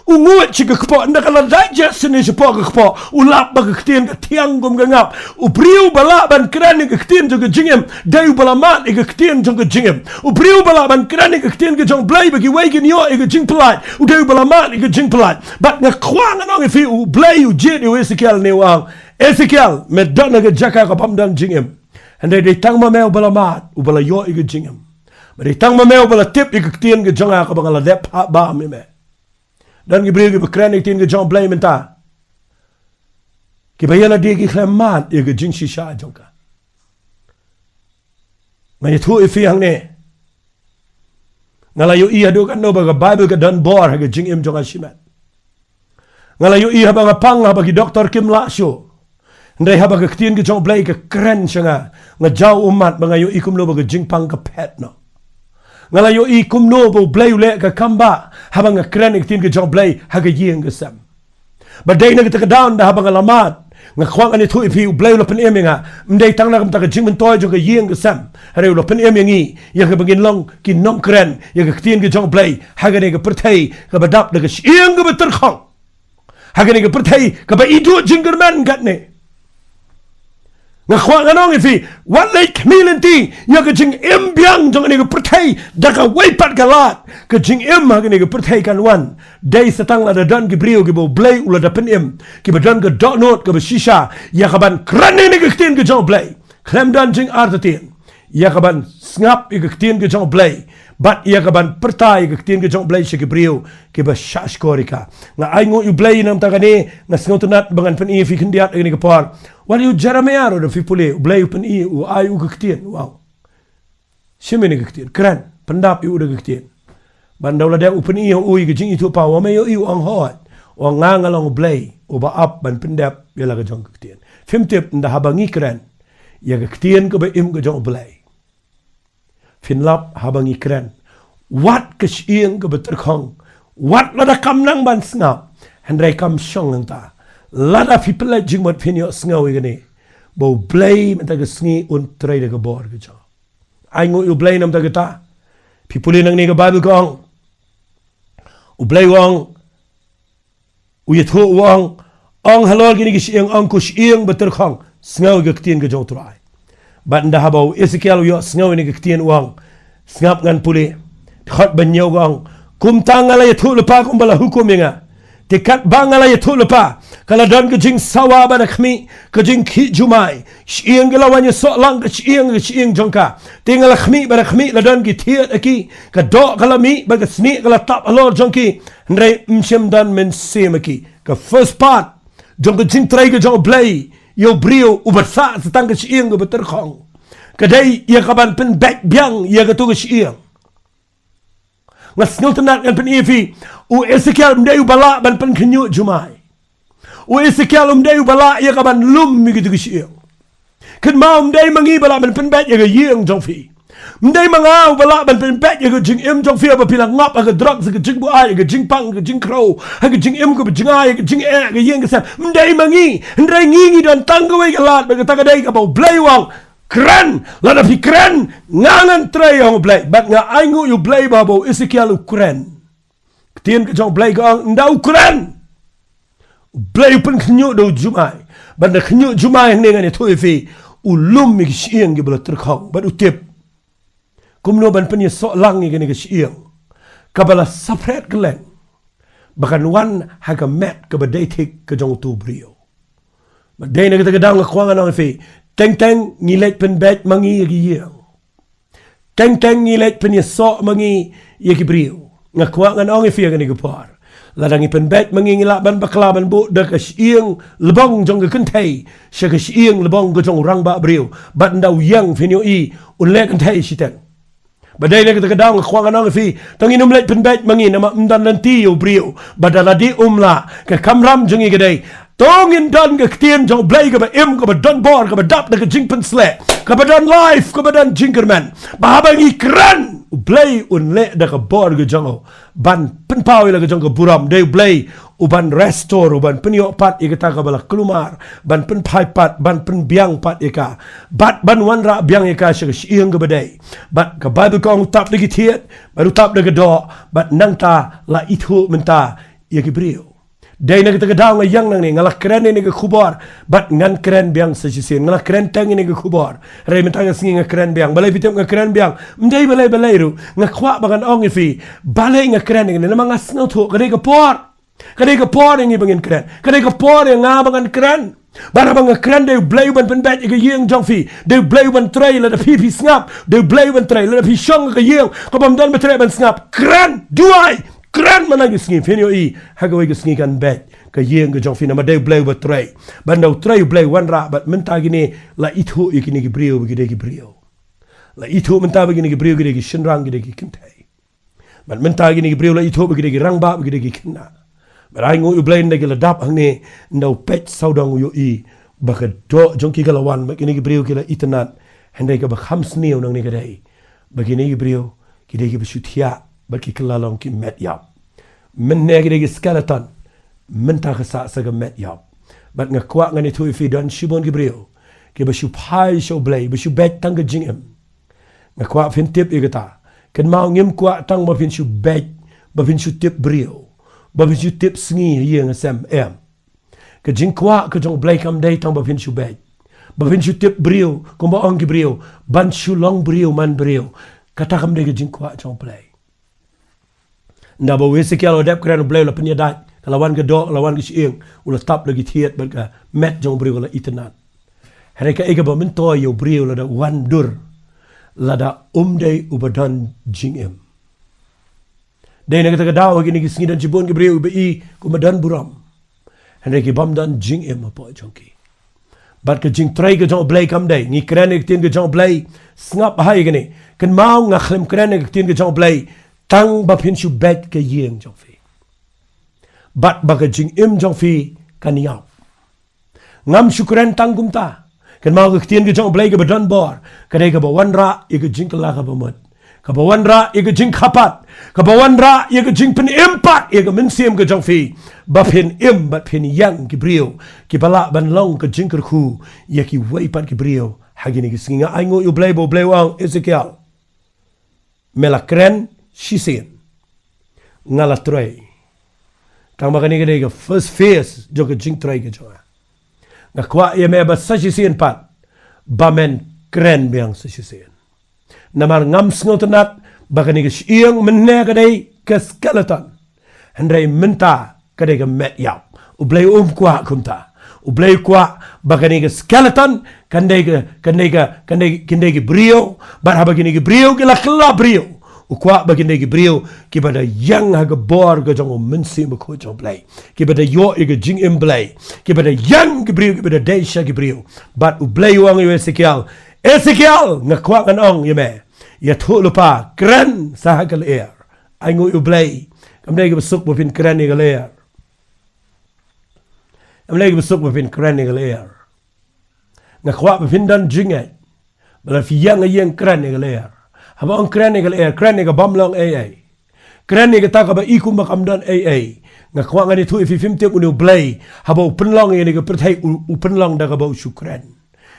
U nguid sha ka kpoh, ynda ka la digest sha kpoh ka kpoh, u lap ba ka ktien ka thiang kum ka ngap. U briew ba lah ban kren ïa ka ktien jong ka jingim, dei uba la mad ïa ka ktien jong ka jingim. U briew ba lah ban kren ïa ka ktien ka jong U Blei ba kiwei kin ïoh ïa ka jingpyllait, u dei uba la mad ïa ka jingpyllait. Bad nga kwah ngan ong ïa phi, U Blei u jied ïa u Esekiel ne u ong, Esekiel, me don ha ka jaka ka bym don jingim. Hynrei dei tang ma me uba la mad, uba la ïoh ïa ka jingim. Bad dei tang ma me uba la tip ïa ka ktien ka jong nga kaba nga la dep phah bam ïa me. Don ki briew kiba kren ïa ka ktien ka jong U Blei mynta, kiba ïa lade ki khlem mad ïa ka jingshisha jong ka. Nga ïathuh ïa phi hangne, nga la ïohi haduh katno ba ka Baibl ka don bor ha ka jingim jong nga shimet. Nga la ïohi haba nga pang, haba ki doktor kim lah shuh. Hynrei haba ka ktien ka jong U Blei ka kren sha nga, nga jaw ummat ba nga ïohi kumno ba ka jingpang ka phet noh. Nga la ïohi kumno ba U Blei u leh ka kam ba haba nga kren ïa ka ktien ka jong U Blei ha ka ïing ka sem. Bad dei na kata ka daw, ynda haba nga la mad, nga kwah ngan ïathuh ïa phi, U Blei u la pynim ïa nga. Ym dei tang na ka bynta ka jingmyntoi jong ka ïing ka sem, hynrei u la pynim ïa ngi ïa kaba ngin long ki nongkren ïa ka ktien ka jong U Blei ha kane ka pyrthei kaba dap da ka shyieng kaba tyrkhong, ha kane ka pyrthei kaba iduh jingkyrmen katne. Nga kwah ngan ong ïa phi, wat leit khmih lynti ïa ka jingim biang jong kane ka pyrthei da kawei pat ka lad. Ka jingim ha kane ka pyrthei kan wan dei sa tang lada don ki briew kiba U Blei u la da pynim, kiba don ka dohnud kaba shisha ïa kaban kren ïa kane ka ktien ka jong U Blei. Khlem don jingartatien, ïa kaban sngap ïa ka ktien ka jong U Blei, bad ïa kaban pyrta ïa ka ktien ka jong U Blei sha ki briew kiba shahshkor ïa ka. Nga ainguh ïa U Blei namar kane, nga sngewtynnat ba ngan pyni ïa phi khyndiat ha kane ka por. Wat ïa u Jeremaïah ruh, da phi pule, U Blei u pyni, u ai u ka ktien, wow. Shim ïa kane ka ktien, kren, pyndap ïa u da ka ktien. Bad ynda u la dep u pyni ïa u ïa ka jingithuhpaw, wat me ïohi u ong, hooid, u ong, nga nga long U Blei uba ap ban pyndep ïa la ka jong ka ktien. Phim tip, ynda haba ngi kren ïa ka ktien kaba im ka jong U Blei, phin lap haba ngi kren, wat ka shyieng kaba tyrkhong, wat lada kam nang ban sngap, hynrei kam shong hangta. Lada phi pynleit jingmut phin ïohsngew ïa kane, ba U Blei mynta ka sngi un trei da ka bor ka jong. Ainguh ïa U Blei namar kata. Phi pule nangne ka Baibl ka ong, U Blei u ong, u ïathuh u ong, ong halor kine ki shyieng, ong, ko shyieng ba tyrkhong, sngew ïa ka ktien ka jong U Trai. Bad ynda haba u Esekiel u ïohsngew ïa kane ka ktien u ong, sngap ngan pule. Dkhot ba hynñiew ka ong, kumta nga la ïathuh lypa kumba la hukum ïa nga. Te katba nga la ïathuh lypa, ka la don ka jingsawa bad ka khmih, ka jingkhih jumai. Shyieng ki la wan ïasoh lang ka shyieng, ka shyieng jong ka. Te nga la khmih bad ka khmih la don ki thied ha ki. Ka doh ka la mih bad ka snieh ka la tap halor jong ki. Hynrei ym shym don mynsiem ha ki. Ka first part jong ka jingtrei ka jong U Blei ïa u briew uba sah sa tang ka shyieng kaba tyrkhong, ka dei ïa kaban pynbeit biang ïa kato ka shyieng. Nga sngewtynnat ngan pyni ïa phi, u Esekiel ym dei uba lah ban pynkhynñiuh jumai. U Esekiel ym dei uba lah ïa kaban lum ïa kito ki shyieng. Kynmaw, ym dei ma ngi ba lah ban pynbeit ïa ka ïing jong phi. Ym dei ma nga uba lah ban pynbeit ïa ka jingim jong phi haba phi la ngop ha ka drugs, ha ka jingbuaid, ha ka jingpang, ha ka jingkhrew, ha ka jingim kaba jngai, ha ka jingeh, ha ka ïing ka sem. Ym dei ma ngi, hynrei ngi ngi don tang kawei ka lad, bad kata ka dei kaba U Blei u ong, kren, lada phi kren, nga ngan trei, ong U Blei. Bad nga ainguh ïa U Blei ba haba u Esekiel u kren, ka ktien ka jong U Blei ka ong, ynda u kren, U Blei u pynkhynñiuh da u jumai. Bad da khynñiuh jumai hangne ngan ïathuh ïa phi, u lum ïa ki shyieng kiba la tyrkhong, bad u tip kumno ban pynïasoh lang ïa kane ka shyieng kaba la saphriang kylleng, ba kan wan ha ka met kaba dei thik ka jong uto u briew. Bad dei na kata ka daw nga kwah ngan ong ïa phi, teng teng ngi leit pynbeit ma ngi ïa ki ïing. Teng teng ngi leit pynïasoh ma ngi ïa ki briew. Nga kwah ngan ong ïa phi ha kane ka por, Lada ngi pynbeit ma ngi, ngi lah ban bakla ban buh da ka shyieng lebong jong ka kynthei sha ka shyieng lebong ka jong u rangbah briew. Bad ynda u ïeng, phin ïohi un leh kynthei shiteng. Bad dei na kata ka daw nga kwah ngan ong ïa phi, to ngin ym leit pynbeit ma ngi, namar ym don lynti ïa u briew. Bad lada dei um lah, ka kamram jong ngi ka dei, to ngin don ka ktien jong u Blei kaba im, kaba don bor, kaba dap da ka jingpynsleh, kaba don life, kaba don jingkyrmen. Ba haba ngi kren, u Blei un leh da ka bor ka jong u ban pynpaw ïa la ka jong ka burom. Dei u Blei u ban restore, u ban pynïoh pat ïa kata kaba la kulmar, ban pynphai pat, ban pynbiang pat ïa ka, bad ban wanrah biang ïa ka sha ka shyieng kaba dei. Bad ka Baibl ka ong, u tap da ki thied, bad u tap da ka doh, bad nangta la ithuh mynta ïa ki briew. Dei na kata ka daw nga ïeng nangne, nga la kren ïa kane ka khubor, bad ngan kren biang sa shisien, nga la kren teng ïa kane ka khubor. Hynrei mynta ka sngi nga kren biang, balei phi tip nga kren biang? Ym dei balei balei ruh, nga kwah ba ngan ong ïa phi balei nga kren ïa kane, namar nga sngewthuh ka dei ka por. Ka dei ka por ïa ngi ba ngin kren. Ka dei ka por ïa nga ba ngan kren. Bad haba nga kren, dei u Blei u ban pynbeit ïa ka ïing jong phi. Dei u Blei u ban trei lada phi phi sngap. Dei u Blei u ban trei lada phi shong ha ka ïing kaba ym don ba trei ban sngap. Kren, duwai, kren mynta ka sngi, phin ïohi ha kawei ka sngi kan beit ka ïing ka jong phi, namar dei u Blei u ba trei. Bad ynda u trei u Blei u wanrah, bad mynta kine la ithuh ïa kine ki briew ba ki dei ki briew. La ithuh mynta ba kine ki briew ki dei ki shynrang, ki dei ki kynthei. Bad mynta kine ki briew la ithuh ba ki dei ki rangbah, ba ki dei ki khynnah. Bad ainguh ïa u Blei, ynda ki la dap hangne, ynda u peit sawdong u ïohi ba ka doh jong ki ka la wan, bad kine ki briew ki la itynnad. Hynrei kaba kham sniew nangne ka dei ba kine ki briew ki dei kiba shu thiah, bad ki kylla long ki met ïap. Mynne ki dei ki skeleton, mynta ka sah sa ka met ïap. Bad nga kwah ngan ïathuh ïa phi, don shibun ki briew kiba shu phai sha u Blei, ba shu beit tang ka jingim. Nga kwah phin tip ïa kata. Kynmaw, ngim kwah tang ba phin shu beit, ba phin shu tip briew, ba phin shu tip sngi ha ïing ha sem, em. Ka jingkwah ka jong u Blei kam dei tang ba phin shu beit, ba phin shu tip briew, kumba ong ki briew, ban shu long briew man briew. Kata kam dei ka jingkwah jong u Blei. Ynda ba u Esekiel u dep kren, u Blei u la pynïadait, ka la wan ka doh, ka la wan ka shyieng, u la tap da ki thied, bad ka met jong u briew ka la itynnad. Hynrei kaei kaba myntoi ïa u briew lada u wan dur, lada um dei uba don jingim? Dei na kata ka daw ha kine ki sngi don shibun ki briew ba i kumba don burom, hynrei ki bym don jingim hapoh jong ki. Bad ka jingtrei ka jong u Blei kam dei, ngi kren ïa ka ktien ka jong u Blei, sngap bha ïa kane. Kynmaw, nga khlem kren ïa ka ktien ka jong u Blei tang ba phin shu beit ka ïing jong phi, bad ba ka jingim jong phi kan ïap. Ngam shu kren tang kumta. Kynmaw, ka ktien ka jong u Blei kaba don bor ka dei kaba wanrah ïa ka jingkylla kaba mut, kaba wanrah ïa ka jingkhapat, kaba wanrah ïa ka jingpynim pat ïa ka mynsiem ka jong phi, ba phin im bad phin ïeng ki briew kiba lah ban long ka jingkyrkhu ïa kiwei pat ki briew ha kine ki sngi. Nga ainguh ïa u Blei ba u Blei u ong, Esekiel, me la kren shisien, nga la trei. Tang ba kane ka dei ka first phase jong ka jingtrei ka jong nga. Nga kwah ïa me ba sa shisien pat ba men kren biang sa shisien. Namar ngam sngewtynnad ba kane ka shyieng mynne ka dei ka skeleton, hynrei mynta ka dei ka met ïap. U Blei um kwah kumta. U Blei u kwah ba kane ka skeleton kan dei ka, kan dei ka, kan dei, kan dei ki briew. Bad haba kine ki briew ki la kylla briew, u kwah ba kin dei ki briew kiba da ïeng ha ka bor ka jong u Mynsiem Bakhuid jong u Blei, kiba da ïoh ïa ka jingim Blei, kiba da ïeng ki briew, kiba da dei sha ki briew. Bad u Blei u ong ïa u Esekiel, Esekiel, nga kwah ngan ong ïa me, ïathuh lypa, kren sa ha ka lyer. Ainguh ïa u Blei. Kam dei kaba suk ba phin kren ïa ka lyer. Kam dei kaba suk ba phin kren ïa ka lyer. Nga kwah ba phin don jingngeit ba lada phi ïeng ha ïing, kren ïa ka lyer. Haba ong kren ïa ka lyer, kren ïa ka bym long ei ei. Kren ïa kata kaba i kumba kam don ei ei. Nga kwah ngan ïathuh ïa phi, phim tip, une u Blei, haba u pynlong ïa kane ka pyrthei, u, u pynlong da kaba u shu kren.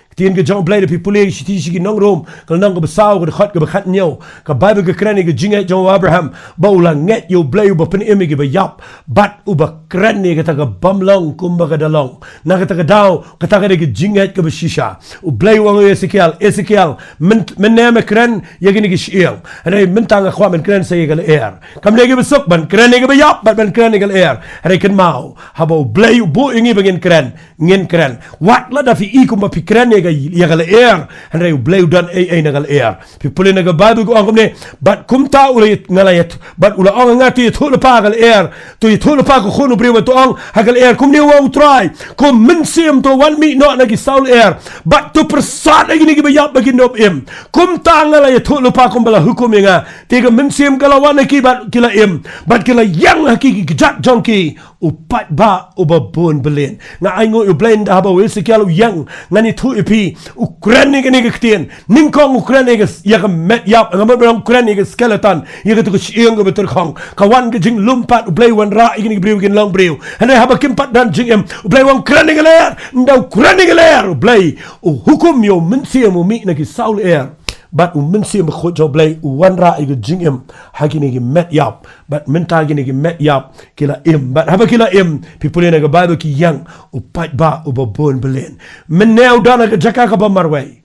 Ka ktien ka jong u Blei, lada phi pule shithi sha ki nong Rom, ka lynnong kaba saw, ka dkhot kaba khathynñiew, ka Baibl ka kren ïa ka jingngeit jong u Abraham, ba u la ngeit ïa u Blei uba pynim ïa kiba ïap, bad uba kren ïa kata ka bym long kumba ka da long. Na kata ka daw, kata ka dei ka jingngeit kaba shisha. U Blei u ong ïa u Esekiel, Esekiel, myn-, mynne me kren ïa kine ki shyieng, hynrei mynta nga kwah men kren sa ïa ka lyer. Kam dei kaba suk ban kren ïa kaba ïap bad ban kren ïa ka lyer. Hynrei kynmaw, haba u Blei u buh ïa ngi ba ngin kren, ngin kren. Wat lada phi i kumba phi kren ïa ka ïa ka lyer, hynrei U Blei u don ei ei na ka lyer. Phi pule na ka Baibl ka ong kumne, bad kumta u la, nga la ïa, bad u la ong ha nga, to ïathuh lypa ha ka lyer, to ïathuh lypa ko khun u briew, bad to ong ha ka lyer, kumne u ong U Trai, ko mynsiem to wan mih noh na ki saw lyer, bad to pyrsad ïa kine kiba ïap ba kin ym im. Kumta nga la ïathuh lypa kumba la hukum ïa nga. Te ka mynsiem ka la wan ha ki bad ki la im, bad ki la ïeng ha ki ki kjat jong ki. U paidbah uba bun byllian. Nga ainguh ïa U Blei ynda haba u Esekiel u ïeng, ngan ïathuh ïa phi, u kren ïa kane ka ktien. Nyngkong u kren ïa ka, ïa ka met ïap, nga mut ban ong u kren ïa ka skeleton, ïa kata ka shyieng kaba tyrkhong. Ka wan ka jinglum pat, U Blei u wanrah ïa kine ki briew kin long briew. Hynrei haba kim pat don jingim, U Blei u ong kren ïa ka lyer, ynda u kren ïa ka lyer, U Blei u hukum ïa u mynsiem u mih na ki saw lyer. Bad u Mynsiem Bakhuid jong U Blei u wanrah ïa ka jingim ha kine ki met ïap. Bad mynta kine ki met ïap ki la im. Bad haba ki la im, phi pule na ka Baibl, ki ïeng, u paidbah uba bun byllian. Mynne u don ha ka jaka kaba marwei.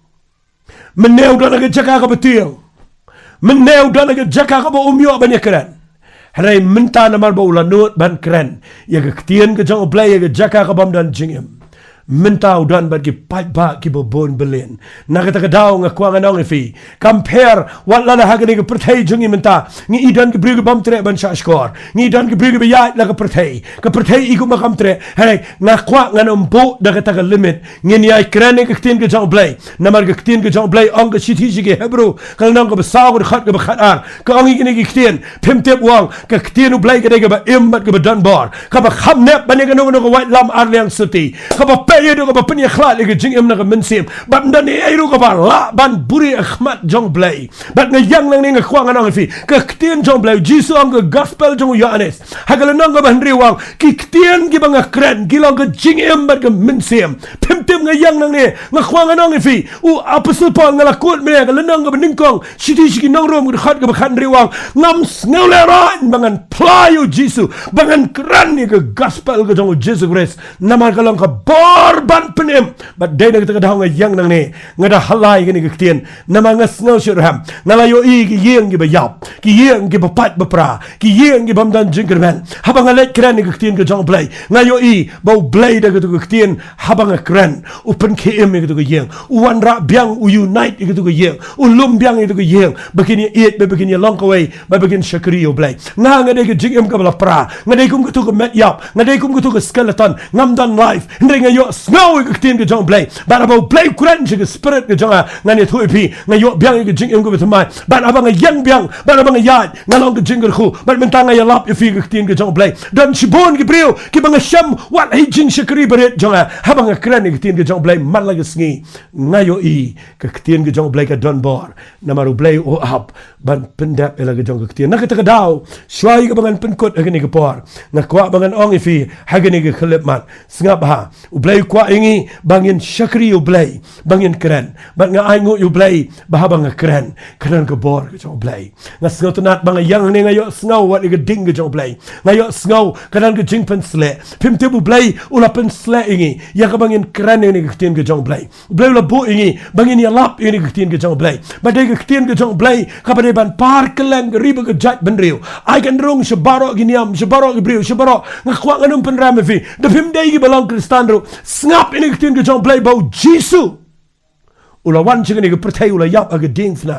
Mynne u don ha ka jaka kaba tieng. Mynne u don ha ka jaka kaba um ïoh ban ïakren. Hynrei mynta namar ba u la nud ban kren ïa ka ktien ka jong U Blei ha ka jaka ka bym don jingim, mynta u don bad ki paidbah kiba bun byllian. Na kata ka daw nga kwah ngan ong ïa phi, kam pher wat lada ha kane ka pyrthei jong ngi mynta ngi i don ki briew ki bym treh ban shahshkor, ngi i don ki briew kiba ïaid la ka pyrthei, ka pyrthei i kumba kam treh. Hynrei nga kwah ngan ym buh da kata ka limit. Ngin ïai kren ïa ka ktien ka jong U Blei. Namar ka ktien ka jong U Blei, ong ka shithi sha ki Hebru, ka lynnong kaba saw, ka dkhot kaba khatar, ka ong ïa kine ki ktien. Phim tip, u ong, ka ktien U Blei ka dei kaba im bad kaba donbor, kaba kham nep ban ïa kano kano ka waitlam arliang sotti, kaba peit ïa ka, kaba pynïakhlad ïa ka jingim na ka mynsiem. Bad ym don ei ei ruh kaba lah ban buhrieh ha khmat jong U Blei. Bad nga ïeng nangne, nga kwah ngan ong ïa phi, ka ktien jong U Blei, U Jisu ong, ka gospel jong u Ïoannis, ha ka lynnong kaba hynriew u ong, ki ktien kiba nga kren ki long ka jingim bad ka mynsiem. Phim tip, nga ïeng nangne, nga kwah ngan ong ïa phi, u Apostol Paul, nga la quote mynne, ka lynnong kaba nyngkong, shithi sha ki nong Rom, ka dkhot kaba khathynriew, u ong, ngam sngew lehraiñ ba ngan phla ïa U Jisu, ba ngan kren ïa ka gospel ka jong U Jisu Khrist, namar ka long ka bor ban pynim. Bad dei na kata ka daw nga ïeng nangne, nga da halai ïa kane ka ktien, namar nga sngew shitrhem. Nga la ïohi ki ïing kiba ïap, ki ïing kiba pait ba pra, ki ïing ki bym don jingkyrmen. Haba nga leit kren ïa ka ktien ka jong U Blei, nga ïohi ba U Blei da kata ka ktien, haba nga kren, u pynkhie im ïa kata ka ïing, u wanrah biang, u unite ïa kata ka ïing, u lum biang ïa kata ka ïing, ba kin ïaieit, ba kin ïalong kawei, ba kin shakri ïa U Blei. Nga, nga dei ka jingim kaba la pra, nga dei kum kata ka met ïap, nga dei kum kata ka skeleton, ngam don life. Hynrei nga ïohsngew ïa ka ktien ka jong U Blei. Bad haba U Blei u kren sha ka spirit ka jong nga, ngan ïathuh ïa phi, nga ïoh biang ïa ka jingim kaba thymmai. Bad haba nga ïeng biang, bad haba nga ïaid, nga long ka jingkyrkhu. Bad mynta nga ïalap ïa phi ka ktien ka jong U Blei. Don shibun ki briew kiba nga shem wat ha i jingshakri barit jong nga, haba nga kren ïa ka ktien ka jong U Blei man la ka sngi. Nga ïohi ka ktien ka jong U Blei ka donbor. Namar U Blei u ap ban pyndep ïa la ka jong ka ktien. Na kata ka daw, shuwa ïa kaba ngan pynkut ha kane ka por, nga kwah ba ngan ong ïa phi ha kane ka khyllipmat, sngap bha. U Blei u kwah ïa ngi ba ngin shakri ïa U Blei, ba ngin kren. Bad nga ainguh ïa U Blei ba haba nga kren, ka don ka bor ka jong U Blei. Nga sngewtynnat ba nga ïeng hangne, nga ïohsngew wat ïa ka ding ka jong U Blei. Nga ïohsngew ka don ka jingpynsleh. Phim tip, U Blei u la pynsleh ïa ngi ïa kaba ngin kren ïa kane ka ktien ka jong U Blei. U Blei u la buh ïa ngi ba ngin ïalap ïa kane ka ktien ka jong U Blei. Ba dei ka ktien ka jong U Blei kaba dei ban par kylleng ka ri bad ka jaitbynriew. Ai kan rung sha baroh ki niam, sha baroh ki briew, sha baroh. Nga kwah ngan ym pynrem ïa phi, da phim dei kiba long Khristan ruh, sngap ïa kane ka ktien ka jong U Blei ba U Jisu u la wan sha kane ka pyrthei, u la ïap ha ka diengphna.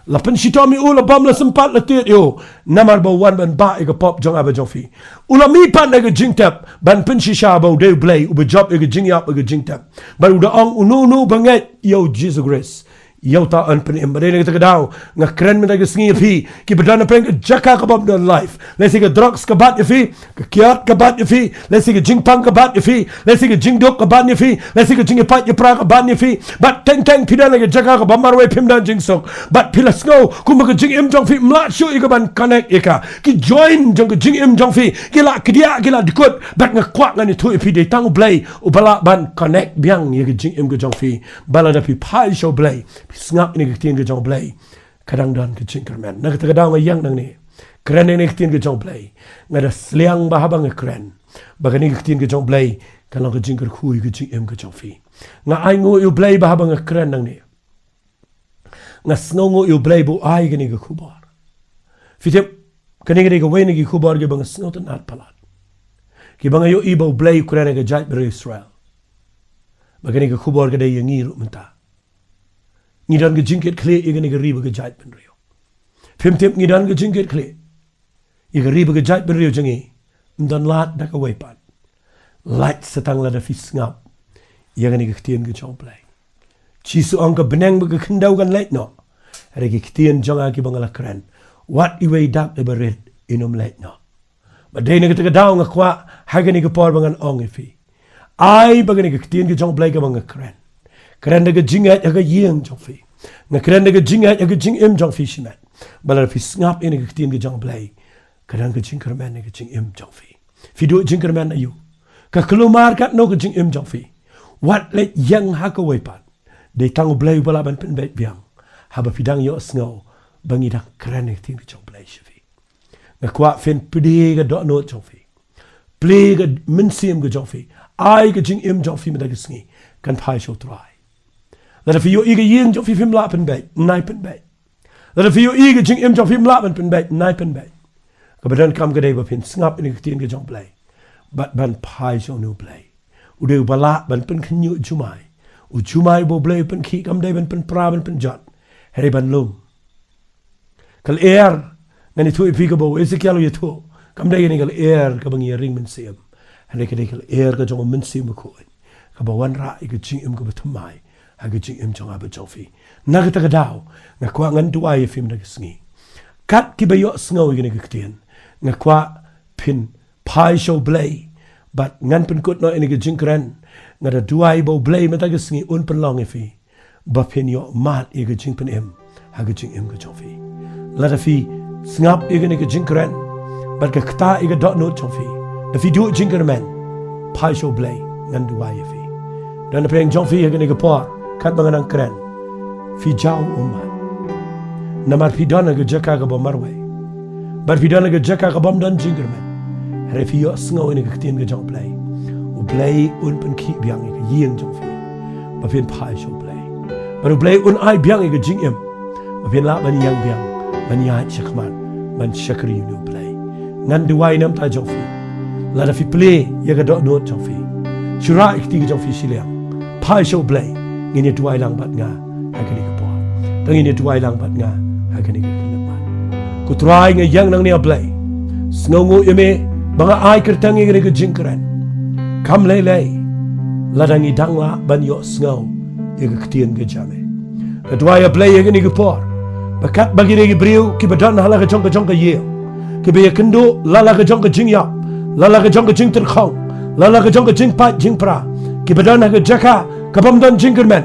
La pynshitom ïa u, la bam, la sympat, la tied ïa u, namar ba u wan ban bah ïa ka pop jong nga bad jong phi. U la mihpat na ka jingtep ban pynshisha ba u dei U Blei uba jop ïa ka jingïap bad ka jingtep. Bad u da ong, uno uno uba ngeit ïa U Jisu Khrist, ïa uta yn pynim. Bad dei na kata ka daw nga kren mynta ka sngi ïa phi kiba don hapdeng ka jaka ka bym don life. Lehse ka drugs ka bat ïa phi, ka kiad ka bat ïa phi, lehse ka jingpang ka bat ïa phi, lehse ka jingduk ka ban ïa phi, lehse ka jingïapait ïapra ka ban ïa phi. Bad teng teng phi don ha ka jaka kaba marwei, phim don jingsuk. Bad phi la sngew kumba ka jingim jong phi ym lah shuh ïa ka ban connect ïa ka. Ki joint jong ka jingim jong phi ki la kdiah, ki la dkut. Bad nga kwah ngan ïathuh ïa phi, dei tang U Blei uba lah ban connect biang ïa ka jingim ka jong phi. Ba lada phi phai sha U Blei, phi sngap ïa kane ka ktien ka jong U Blei, ka dang don ka jingkyrmen. Na kata ka daw nga ïeng nangne, kren ïa kane ka ktien ka jong U Blei. Nga da sliang ba haba nga kren, ba kane ka ktien ka jong U Blei kan long ka jingkyrkhu ïa ka jingim ka jong phi. Nga ainguh ïa U Blei ba haba nga kren nangne, nga sngewnguh ïa U Blei ba u ai kane ka khubor. Phi tip, kane ka dei kawei na ki khubor kiba nga sngewtynnat palat, kiba nga ïohi ba U Blei u kren ha ka jaitbynriew Israel. Ba kane ka khubor ka dei ïa ngi ruh mynta. Ngi don ka jingkit khlieh ïa kane ka ri bad ka jaitbynriew. Phim tip ngi don ka jingkit khlieh ïa ka ri bad ka jaitbynriew jong ngi. Ym don lad da kawei pat. Lait sa tang lada phi sngap ïa kane ka ktien ka jong U Blei. Jisu ong ka bneng bad ka khyndew kan leit noh, hynrei ki ktien jong nga kiba nga la kren, wat iwei dak iba rit in ym leit noh. Bad dei na kata ka daw nga kwah ha kane ka por ba ngan ong ïa phi, ai ba kane ka ktien ka jong U Blei kaba nga kren, kren da ka jingngeit ha ka ïing jong phi. Nga kren da ka jingngeit ha ka jingim jong phi shimet. Ba lada phi sngap ïa kane ka ktien ka jong U Blei, ka don ka jingkyrmen ha ka jingim jong phi. Phi duh jingkyrmen aïu? Ka kulmar katno ka jingim jong phi? Wat leit ïeng ha kawei pat. Dei tang U Blei uba lah ban pynbeit biang. Haba phi dang ïohsngew ba ngi dang kren ïa ka ktien ka jong U Blei sha phi. Nga kwah phin plie ka dohnud jong phi, plie ka mynsiem ka jong phi, ai ka jingim jong phi mynta ka sngi, kan phai sha U Trai. Lada phi ïohi ka ïing jong phi phim lah pynbeit, nai pynbeit. Lada phi ïohi ka jingim jong phi phim lah ban pynbeit, nai pynbeit. Kaba donkam ka dei ba phin sngap ïa ka ktien ka jong U Blei bad ban phai sha une U Blei. U dei uba lah ban pynkhynñiuh jumai. U jumai ba U Blei u pynkhih kam dei ban pynpra ban pynjot, hynrei ban lum. Ka lyer, ngan ïathuh ïa phi kaba u Ezekiel u ïathuh, kam dei kane ka lyer kaba ngi ïaring mynsiem, hynrei ka dei ka lyer ka jong U Mynsiem Bakhuid, kaba wanrah ïa ka jingim kaba thymmai ha ka jingim jong nga bad jong phi. Na kata ka daw nga kwah ngan duwai ïa phi mynta ka sngi. Kat kiba ïohsngew ïa kane ka ktien, nga kwah phin phai sha U Blei. Bad ngan pynkut noh ïa kane ka jingkren, nga da duwai ba U Blei mynta ka sngi un pynlong ïa phi ba phin ïoh mad ïa ka jingpynim ha ka jingim ka jong phi. Lada phi sngap ïa kane ka jingkren bad ka ktah ïa ka dohnud jong phi, da phi duh jingkyrmen, phai sha U Blei, ngan duwai ïa phi. Don na pdeng jong phi ha kane ka por, katba nga dang kren, phi jaw ummat. Namar phi don ha ka jaka kaba marwei bad phi don ha ka jaka ka bym don jingkyrmen. Hynrei phi ïohsngew ïa kane ka ktien ka jong U Blei, U Blei un pynkhih biang ïa ka ïing jong phi ba phin phai sha U Blei. Bad U Blei un ai biang ïa ka jingim ba phin lah ban ïeng biang, ban ïaid shakhmat, ban shakri ïa une U Blei. Ngan duwai na ka bynta jong phi. Lada phi plie ïa ka dohnud jong phi, shu rah ïa ka kti ka jong phi shiliang, phai sha U Blei. Ngin ïa duwai lang bad nga ha kane ka por. Te ngin ïa duwai lang bad nga ha kane ka khyllipmat. Ko Trai, nga ïeng nangne, A Blei, sngewnguh ïa me ba nga ai kyrteng ïa kane ka jingkren. Kam lei lei lada ngi dang lah ban ïohsngew ïa ka ktien ka jong me. Nga duwai, A Blei, ïa kane ka por ba katba kine ki briew kiba don ha la ka jong ka jong ka ïing, kiba ïakynduh la la ka jong ka jingïap, la la ka jong ka jingtyrkhong, la la ka jong ka jingpait jingpra, kiba don ha ka jaka ka bym don jingkyrmen,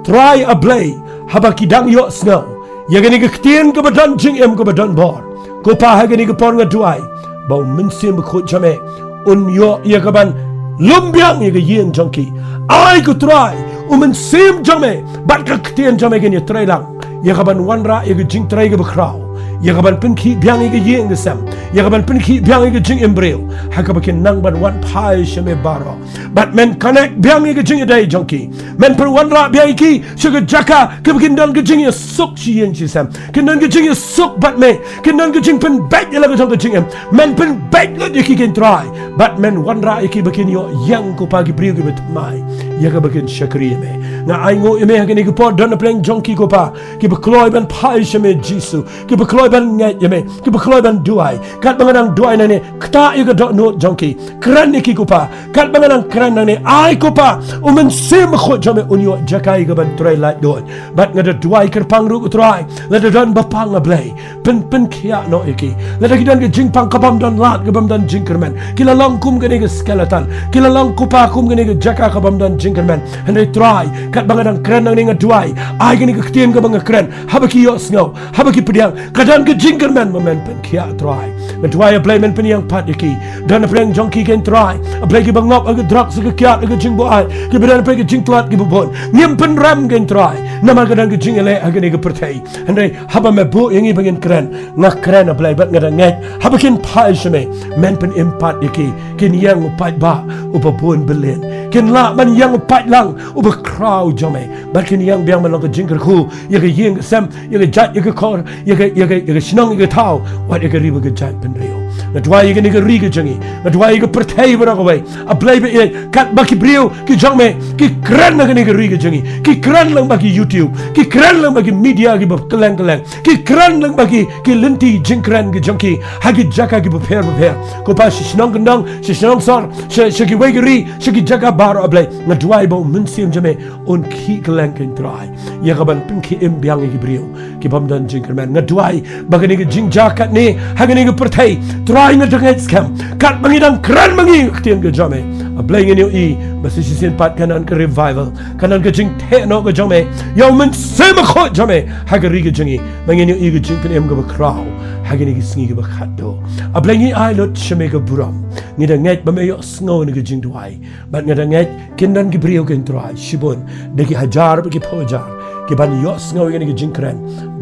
Trai, A Blei, haba ki dang ïohsngew ïa kane ka ktien kaba don jingim kaba don bor, ko Pa, ha kane ka por nga duwai ba U Mynsiem Bakhuid jong me un ïoh ïa kaban lum biang ïa ka ïing jong ki. Ai, ko Trai, U Mynsiem jong me bad ka ktien jong me kin ïatrei lang ïa kaban wanrah ïa ka jingtrei kaba khraw, ïa kaban pynkhih biang ïa ka ïing ka sem, ïa kaban pynkhih biang ïa ka jingim briew, ha kaba kin nang ban wan phai sha me baroh. Bad men connect biang ïa ka jingïadei jong ki, men pynwanrah biang ïa ki sha ka jaka kaba kin don ka jingïasuk shi ïing shi sem, kin don ka jingïasuk bad me, kin don ka jingpynbeit ïa la ka jong ka jingim. Men pynbeit lut ïa ki, ko Trai, bad men wanrah ïa ki ba kin ïoh ïeng, ko Pa, ki briew kiba thymmai ïa kaba kin shakri ïa me. Nga ainguh ïa me ha kane ka por, don na pdeng jong ki, ko Pa, kiba kloi ban phai sha me Jisu, kiba kloi ban ngeit ïa me, kiba kloi ban duwai. Katba nga dang duwai nangne, ktah ïa ka dohnud jong ki, kren ïa ki, ko Pa. Katba nga dang kren nangne, ai, ko Pa, U Mynsiem Bakhuid jong me un ïoh jaka ïa kaban trei laitluid. Bad nga da duwai kyrpang ruh, ko Trai, lada don ba pang, A Blei, pyn, pynkhiah noh ïa ki. Lada ki don ka jingpang ka bym don lad, ka bym don jingkyrmen, ki la long kum kane ka skeleton, ki la long, ko Pa, kum kane ka jaka ka bym don jingkyrmen. Hynrei Trai, katba nga dang kren nangne, nga duwai, ai kane ka ktien kaba nga kren, haba ki ïohsngew, haba ki pdiang, ka don ka jingkyrmen ba men pynkhiah, Trai. Nga duwai, A Blei, men pynïeng pat ïa ki. Don na pdeng jong ki, ko Trai, A Blei, kiba ngop ha ka drugs, ha ka kiad, ha ka jingbuaid, kiba don pdeng ka jingtlot, kiba bun. Ngim pynrem, ko Trai, namar ka don ka jingïaleh ha kane ka pyrthei. Hynrei haba me buh ïa ngi ba ngin kren, nga kren, A Blei, bad nga da ngeit haba kin phai sha me, men pynim pat ïa ki, kin ïeng u paidbah uba bun byllian, kin lah ban ïeng u paidlang uba khraw jong me, bad kin ïeng biang ban long ka jingkyrkhu ïa ka ïing ka sem, ïa ka jait ïa ka kor, ïa ka, ïa ka, ïa ka shnong ïa ka thaw, wat ïa ka ri bad ka jaitbynriew. Nga duwai ïa kane ka ri ka jong ngi. Nga duwai ïa ka pyrthei baroh kawei. A Blei ba ïeit, katba ki briew ki jong me ki kren na kane ka ri ka jong ngi, ki kren lyngba ki YouTube, ki kren lyngba ki media kiba kylleng kylleng, ki kren lyngba ki, ki lynti jingkren ki jong ki ha ki jaka kiba pher ba pher. Ko Pa, sha shnong kyndong, sha shnong sor, sha, sha kiwei ki ri, sha ki jaka baroh, A Blei, nga duwai ba U Mynsiem jong me un khih kylleng, ko Trai, ïa kaban pynkhie im biang ïa ki briew ki bym don jingkyrmen. Nga duwai ba kane ka jingjia katne ha kane ka pyrthei, Trai, nga dang ngeit skhem katba ngi dang kren ma ngi ka ktien ka jong me, A Blei, ngin ïohi ba sa shisien pat kan don ka revival, kan don ka jingtheh noh ka jong me, ïa U Mynsiem Bakhuid jong me ha ka ri ka jong ngi, ba ngin ïohi ka jingpynim kaba khraw ha kine ki sngi kiba khatduh. A Blei, ngi ai lut sha me ka burom. Ngi dang ngeit ba me ïohsngew ïa ka jingduwai. Bad nga dang ngeit kin don ki briew, ko Trai, shibun, da ki hajar bad ki phew hajar, kiban ïohsngew ïa kane ka jingkren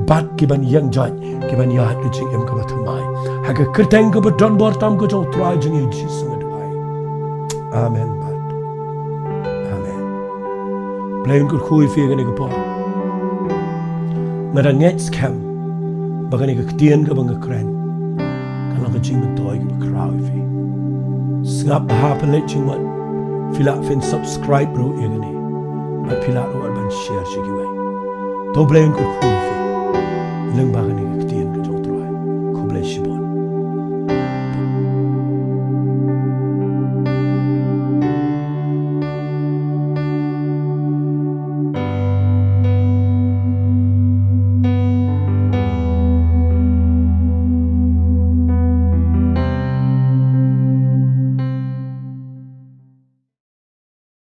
bad kiban ïeng joit, kiban ïaid ka jingim kaba thymmai ha ka kyrteng kaba donbor tam ka jong U Trai jong ngi U Jisu, nga duwai. Amen bad amen. Blei un kyrkhu ïa phi ïa kane ka por. Nga dang ngeit skhem ba kane ka ktien kaba nga kren kan long ka jingmyntoi kaba khraw ïa phi. Sngap ha phi leit jingmut, phi lah phin subscribe ruh ïa kane, bad phi lah ruh ban share sha kiwei. To Blei un kyrkhu ïa phi lyngba kane ka